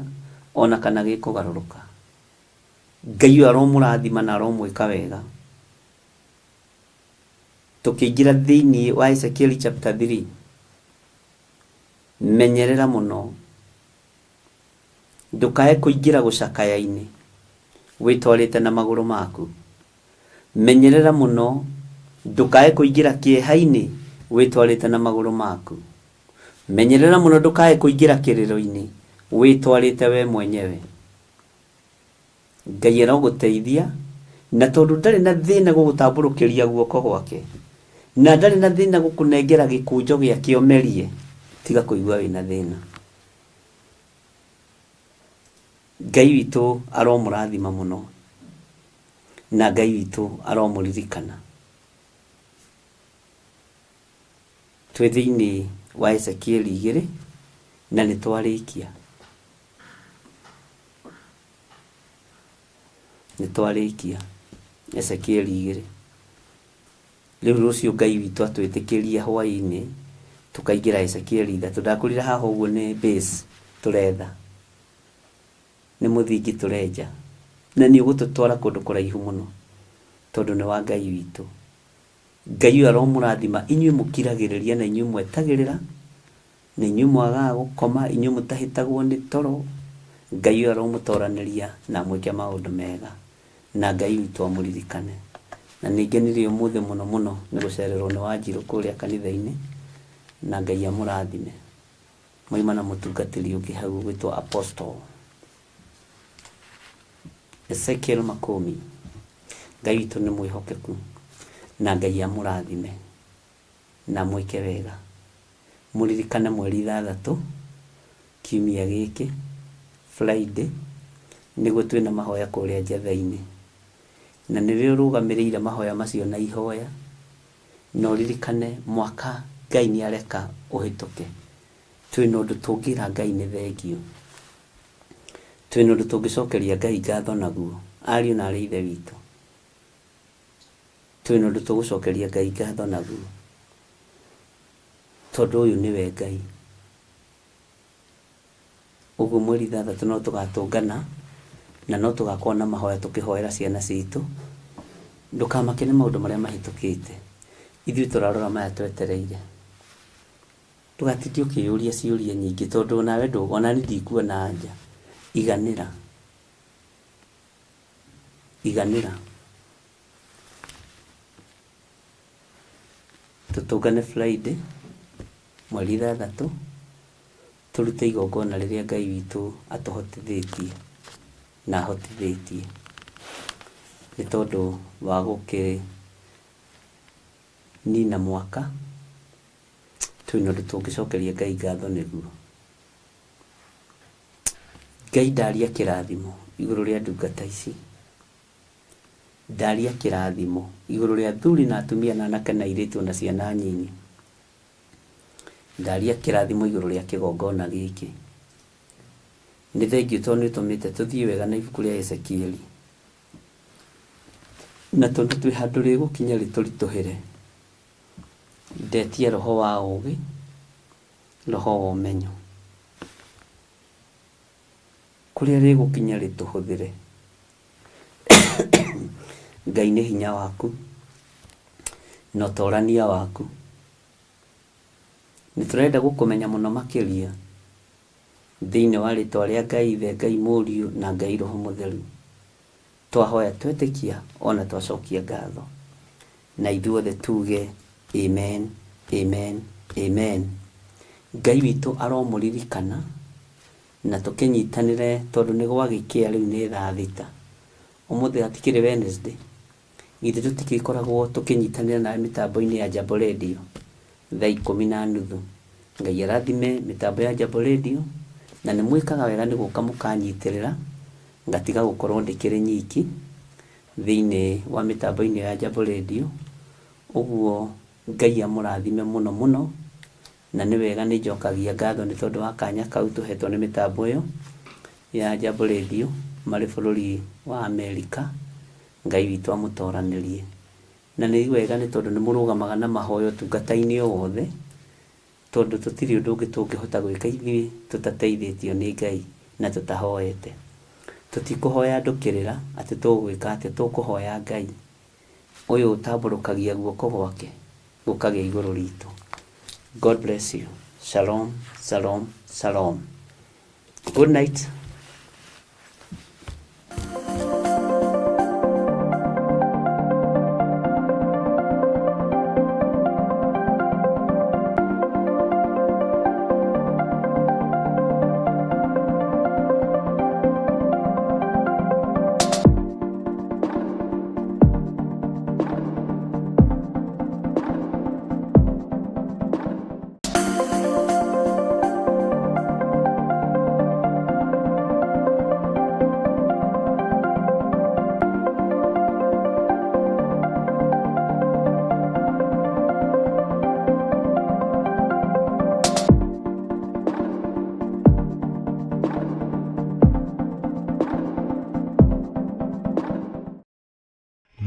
ona kana gĩkũgarũrũka. Ngai ũyũ aromũrathima na aromwĩka wega. Tũkĩingĩra thĩinĩ wa Ezekiel chapter 3, menyerera mũno ndũkae kũingĩra gũcakaya-inĩ wĩtwarĩte na magũrũ maku. Menyerera mũno ndũkae kũingĩra kĩeha-inĩ wĩtwarĩte na magũrũ maku. Menyerera mũno ndũkae kũingĩra kĩrĩro-inĩ wĩtwarĩte we mwenyewe. Ngai arogũteithia, na tondũ ndarĩ na thĩna gũgũtambũrũkĩria guoko gwake, na ndarĩ na thĩna gũkũnengera gĩkũnjo gĩake ũmerie, tiga kũigua wĩna thĩna. Ngai witũ aromũrathima mũno, na Ngai witũ aromũririkana. Twĩ thĩinĩ wa Ezekieli igĩrĩ, na nĩ twarĩkia. Nĩ twarĩkia Ezekieli igĩrĩ. Rĩu rũciũ Ngai witũ atwĩtĩkĩria hwaĩ-inĩ tũkaingĩra Ezekieli ithatũ. Ndakwĩrire haha ũguo nĩ base tũretha, nĩ mũthingi tũrenja, na nĩ ũgũtũtwara kũndũ kũraihu mũno tondũ nĩ wa Ngai witũ. Ngai ũyũ aromũrathima inyuĩ mũkiragĩrĩria na inyuĩ mwetagĩrĩra na inyuĩ mwagaga gũkoma, inyuĩ mũtahĩtagwo nĩ toro. Ngai ũyũ aromũtoranĩria na amwĩke maũndũ mega, na Ngai witũ amũririkane. Na nĩ ngenire ũmũthĩ mũno mũno nĩ gũcererwo nĩ Wanjirũ kũrĩa kanitha-inĩ, na Ngai amũrathime. Moima na mũtungatĩri ũngĩ hau ũgwĩtwo Apostle Ezekiel Makũmi. Ngai witũ nĩ mwĩhokeku, na Ngai amũrathime na amwĩke wega. Mũririkane mweri ithathatũ kiumia gĩkĩ, Friday, nĩguo twĩna mahoya kũrĩa Njetha-inĩ. Na nĩwe ũrũgamĩrĩire mahoya macio na ihoya, na ũririkane mwaka Ngai nĩ areka ũhĩtũke. Twĩna ũndũ tũngĩra Ngai nĩ thengiũ. Twĩna ũndũ tũngĩcokeria Ngai ngatho naguo, ariũ na arĩ a Ithe witũ. Twĩna ũndũ tũgũcokeria Ngai ngatho naguo, tondũ ũyũ nĩwe Ngai. Ũguo mweri ithathatũ no tũgatũngana na no tũgakorwo na mahoya tũkĩhoera ciana citũ. Ndũkamake nĩ maũndũ marĩa mahĩtũkĩte, ithuĩ tũrarora maya twetereire. Ndũgatinde ũkĩyũria ciũria nyingĩ tondũ onawe ndũ, ona niĩ ndikuona anja. Iganĩra, iganĩra. Tũtũngane Friday mweri ithathatũ tũrute igongona rĩrĩa Ngai witũ atũhotithĩtie na ahotithĩtie nĩ tondũ wa gũkĩnina mwaka twĩna ũndũ tũngĩcokeria Ngai ngatho nĩguo. Ngai ndaria kĩrathimo igũrũ rĩa ndungata ici. Ndaria kĩrathimo igũrũ rĩa athuri na atumia na anake na airĩtu ona ciana nyinyi. Ndaria kĩrathimo igũrũ rĩa kĩgongona gĩkĩ. Nĩ thengiũ tondũ nĩ ũtũmĩte tũthiĩ wega na ibuku rĩa Ezekieli. Na tondũ twĩ handũ rĩgũkinya rĩtũritũhĩre, ndetia roho wa ũũgĩ, roho wa ũmenyo. Kũrĩa rĩgũkinya rĩtũhũthĩre. Ngai nĩ hinya waku na ũtorania waku. Nĩ tũrenda gũkũmenya mũno makĩria thĩinĩ wa rĩtwa rĩa Ngai Ithe, Ngai Mũriũ na Ngai Roho Mũtheru. Twahoya twetĩkia ona twacokia ngatho. Na ithuothe tuge amen, amen, amen. Ngai witũ aromũririkana na tũkĩnyitanĩre tondũ nĩ gwagĩkĩa rĩu nĩ thaa thita. Ũmũthĩ hatikĩrĩ Wednesday? Githĩ tũtigĩkoragwo tũkĩnyitanĩra nawe mĩtambo-inĩ ya Jambo Radio thaa ikũmi na nuthu. Ngai arathime mĩtambo ya Jambo Radio na nĩ mwĩkaga wega nĩ gũka mũkanyitĩrĩra ngatiga gũkorwo ndĩkĩrĩ nyiki thĩinĩ wa mĩtambo-inĩ ya Jambo Radio. Ũguo Ngai amũrathime mũno mũno na nĩ wega nĩ njokagia ngatho nĩ tondũ wa kanya kau tũhetwo nĩ mĩtambo ĩyo ya Jambo Radio marĩ bũrũri wa Amerika. Ngai witũ amũtoranĩrie. Na nĩ wega nĩ tondũ nĩ mũrũgamaga na mahoya ũtungata-inĩ o wothe, tondũ tũtirĩ ũndũ ũngĩ tũngĩhota gwĩka ithuĩ tũtateithĩtio nĩ Ngai na tũtahoete. Tũtikũhoya andũ kĩrĩra atĩ tũgwĩka atĩa, tũkũhoya Ngai ũyũ ũtambũrũkagia guoko gwake gũkagĩa igũrũ ritũ. God bless you. Shalom, shalom, shalom. Good night.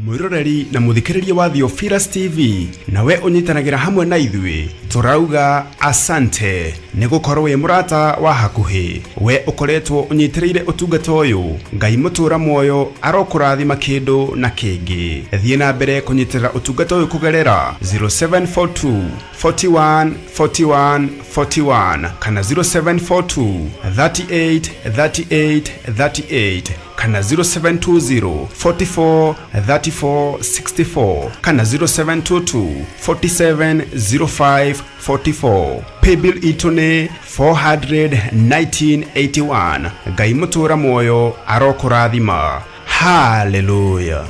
Mwiroreri na muthikiriria wa Theophilus TV nawe unyitanagĩra hamwe na ithuĩ tũrauga asante nĩ gũkorwo wĩ mũrata wa hakuhĩ we ũkoretwo ũnyitĩrĩire ũtungata ũyũ Ngai mũtũra muoyo arokũrathima kĩndũ na kĩngĩ. Thiĩ na mbere kũnyitĩrĩra ũtungata ũyũ kũgerera 0742 41 41 41 kana 0742 38 38 38 kana 0720 44 34 64 kana 0722 47 05 44. Paybill itũ nĩ 41981. Ngai mũtũra muoyo arokũrathima. Haleluya.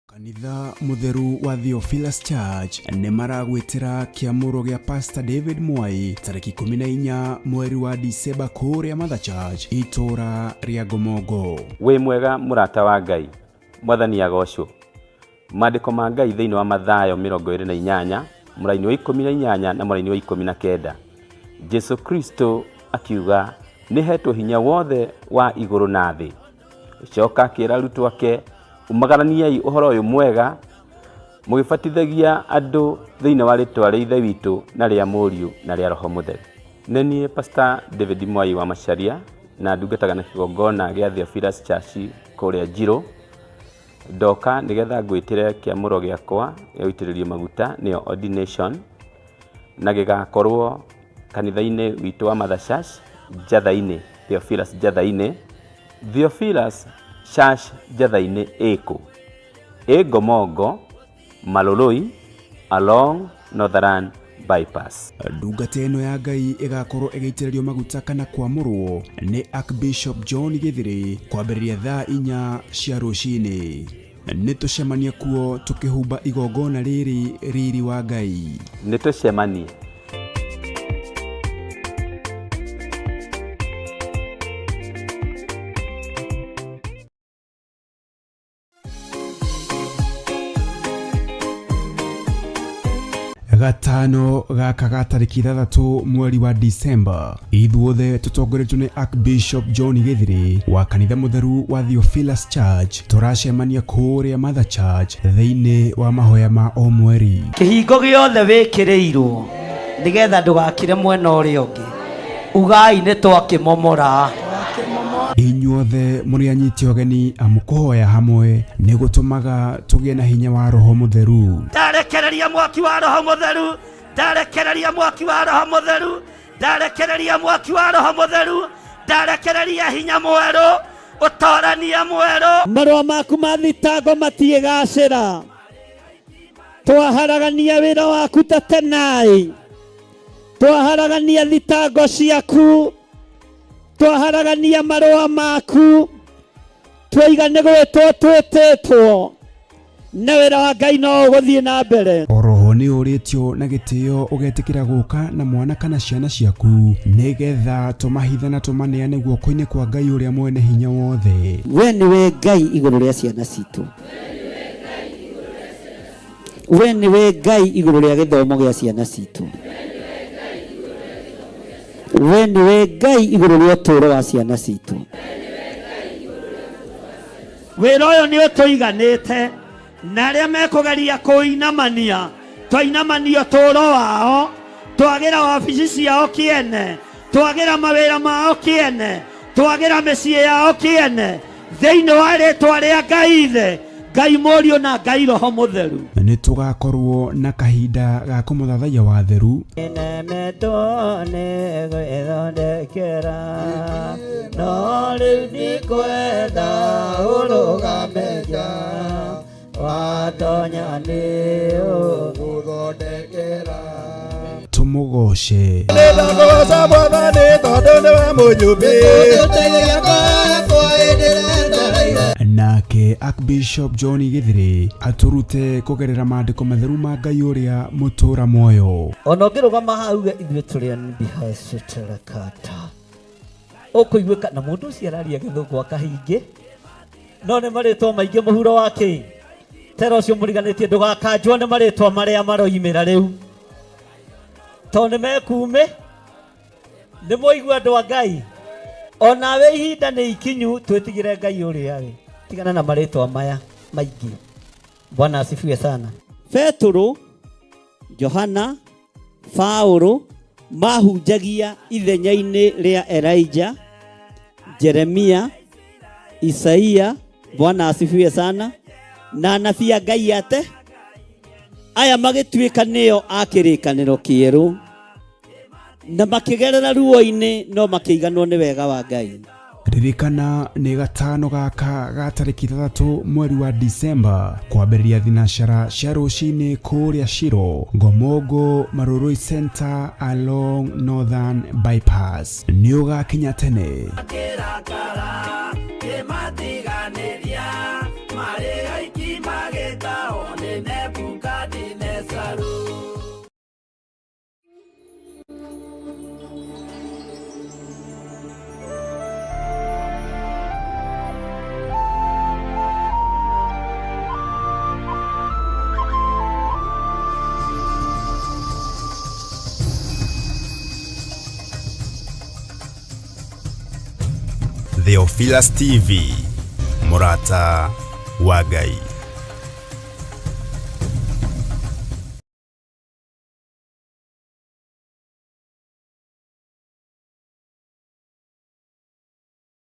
Kanitha Mũtheru wa Theophilus Church nĩ maragwĩtĩra kĩamũro gĩa Pastor David Mwai tarĩki 14 mweri wa Dicemba kũrĩa Mother Church itũũra rĩa Ngomongo. Wĩ mwega mũrata wa Ngai, Mwathani agocwo. Maandĩko ma Ngai thĩinĩ wa Mathayo 28 mũraini wa 18 na mũraini wa 19. Jesu Kristo akiuga nĩ hetwo hinya wothe wa igũrũ na thĩ. Coka akĩra arutwo ake, umagaraniai ũhoro ũyũ mwega mũgĩbatithagia andũ thĩinĩ wa rĩtwa rĩa Ithe witũ na rĩa Mũriũ na rĩa Roho Mũtheru. Nĩ niĩ Pastor David Mwai wa Macharia na ndungataga na kĩgongona gĩa Theophilus Church kũrĩa Njirũ. Ndoka nĩgetha ngwĩtĩre kĩamũro gĩakwa gĩa gũitĩrĩrio maguta nĩyo ordination, na gĩgakorwo kanitha-inĩ witũ wa Mother Church Njatha-inĩ, Theophilus Njatha-inĩ. Theophilus Church Njatha-inĩ ĩkũ? Ĩ Ngomongo, Maloloi, along Northern Bypass. Ndungata ĩno ya Ngai ĩgakorwo ĩgĩitĩrĩrio maguta kana kwamũrwo nĩ Archbishop John Gĩthĩrĩ kwambĩrĩria thaa inya cia rũcinĩ. Nĩ tũcemanie kuo tũkĩhumba igongona rĩrĩ riri wa Ngai. Nĩ tũcemanie. Gatano gaka ga tarĩki 6 mweri wa Disemba, ithuothe tũtongoretio nĩ Archbishop John Gĩthiri wa kanitha mũtheru wa Theophilus Church tũracemania kũrĩa Mother Church thĩinĩ wa mahoya ma o mweri. Kĩhingo gĩothe wĩkĩrĩirwo nĩgetha ndũgakire mwena ũrĩa ũngĩ, ugai nĩ twakĩmomora. Inyuothe mũrĩ anyiti ũgeni amu kũhoya hamwe nĩ gũtũmaga tũgĩe na hinya wa Roho Mũtheru. Ndarekereria mwaki wa Roho Mũtheru, ndarekereria mwaki wa Roho Mũtheru, ndarekereria mwaki wa Roho Mũtheru, ndarekereria hinya mwerũ, ũtorania mwerũ. Marũa maku ma thitango matiĩgacĩra, twaharagania wĩra waku ta tenai, twaharagania thitango ciaku, twaharagania marũa maku, twaiga nĩ gwĩtwo twĩtĩtwo, na wĩra wa Ngai no ũgũthiĩ na mbere. Oroho nĩ ũrĩtio na gĩtĩo ũgetĩkĩra gũka na mwana kana ciana ciaku nĩgetha tũmahithe na tũmaneane guoko-inĩ kwa Ngai ũrĩa mwene hinya wothe. We nĩwe Ngai igũrũ rĩa ciana citũ, we nĩwe Ngai igũrũ rĩa gĩthomo gĩa ciana citũ, we nĩwe Ngai igũrũ rĩa ũtũũro wa ciana citũ. Wĩra ũyũ nĩ ũtũiganĩte, na arĩa mekũgeria kũinamania, twainamania ũtũũro wao, twagĩra wabici ciao kĩene, twagĩra mawĩra mao kĩene, twagĩra mĩciĩ yao kĩene, thĩinĩ wa rĩtwa rĩa Ngai Ithe, Ngai Mũriũ na Ngai Roho Mũtheru. Nĩ tũgakorwo na kahinda ga kũmũthathaiya wa theru. Nemetwo nĩ gwĩthondekera, no rĩu ndikwenda ũrũgame nja, watonya nĩ ũgũthondekera. Tũmũgoce. Nĩndakũgoca Mwathani tondũ nĩwe mũnyũmbi. Nake Archbishop John Gĩthiri atũrute kũgerera maandĩko matheru ma Ngai ũrĩa mũtũũra muoyo. Ona ũngĩrũgama hau uge ithuĩ tũrĩ anbihacĩtarakata, ũkũiguĩka na mũndũ ũcio araria gĩthũngũ akahingĩ, no nĩ marĩtwa maingĩ mũhuro wa kĩ tera ũcio mũriganĩtie ndũgakanjwo nĩ marĩtwa marĩa maroimĩra rĩu, tondũ nĩ mekuumĩ. Nĩ mwaigua andũ a Ngai, onawe ihinda nĩ ikinyu twĩtigĩre Ngai ũrĩa rĩ, tigana na marĩtwa maya maingĩ. Bwana asifiwe sana. Petero, Johana, Paulo mahunjagia ithenya-inĩ rĩa Elijah, Jeremia, Isaia. Bwana asifiwe sana. Na anabii a Ngai ate aya magĩtuĩka nĩo a kĩrĩkanĩro kĩerũ, na makĩgerera ruo-inĩ no makĩiganwo nĩ wega wa Ngai. Ririkana nĩ gatano gaka ga tarĩki 6 mweri wa Disemba kwambĩrĩria thinacara cia rũcinĩ kũrĩa Shiro, Ngomongo, Marurui Center along Northern Bypass. Nĩ ũgakinya tene. Theophilus TV, mũrata wa Ngai.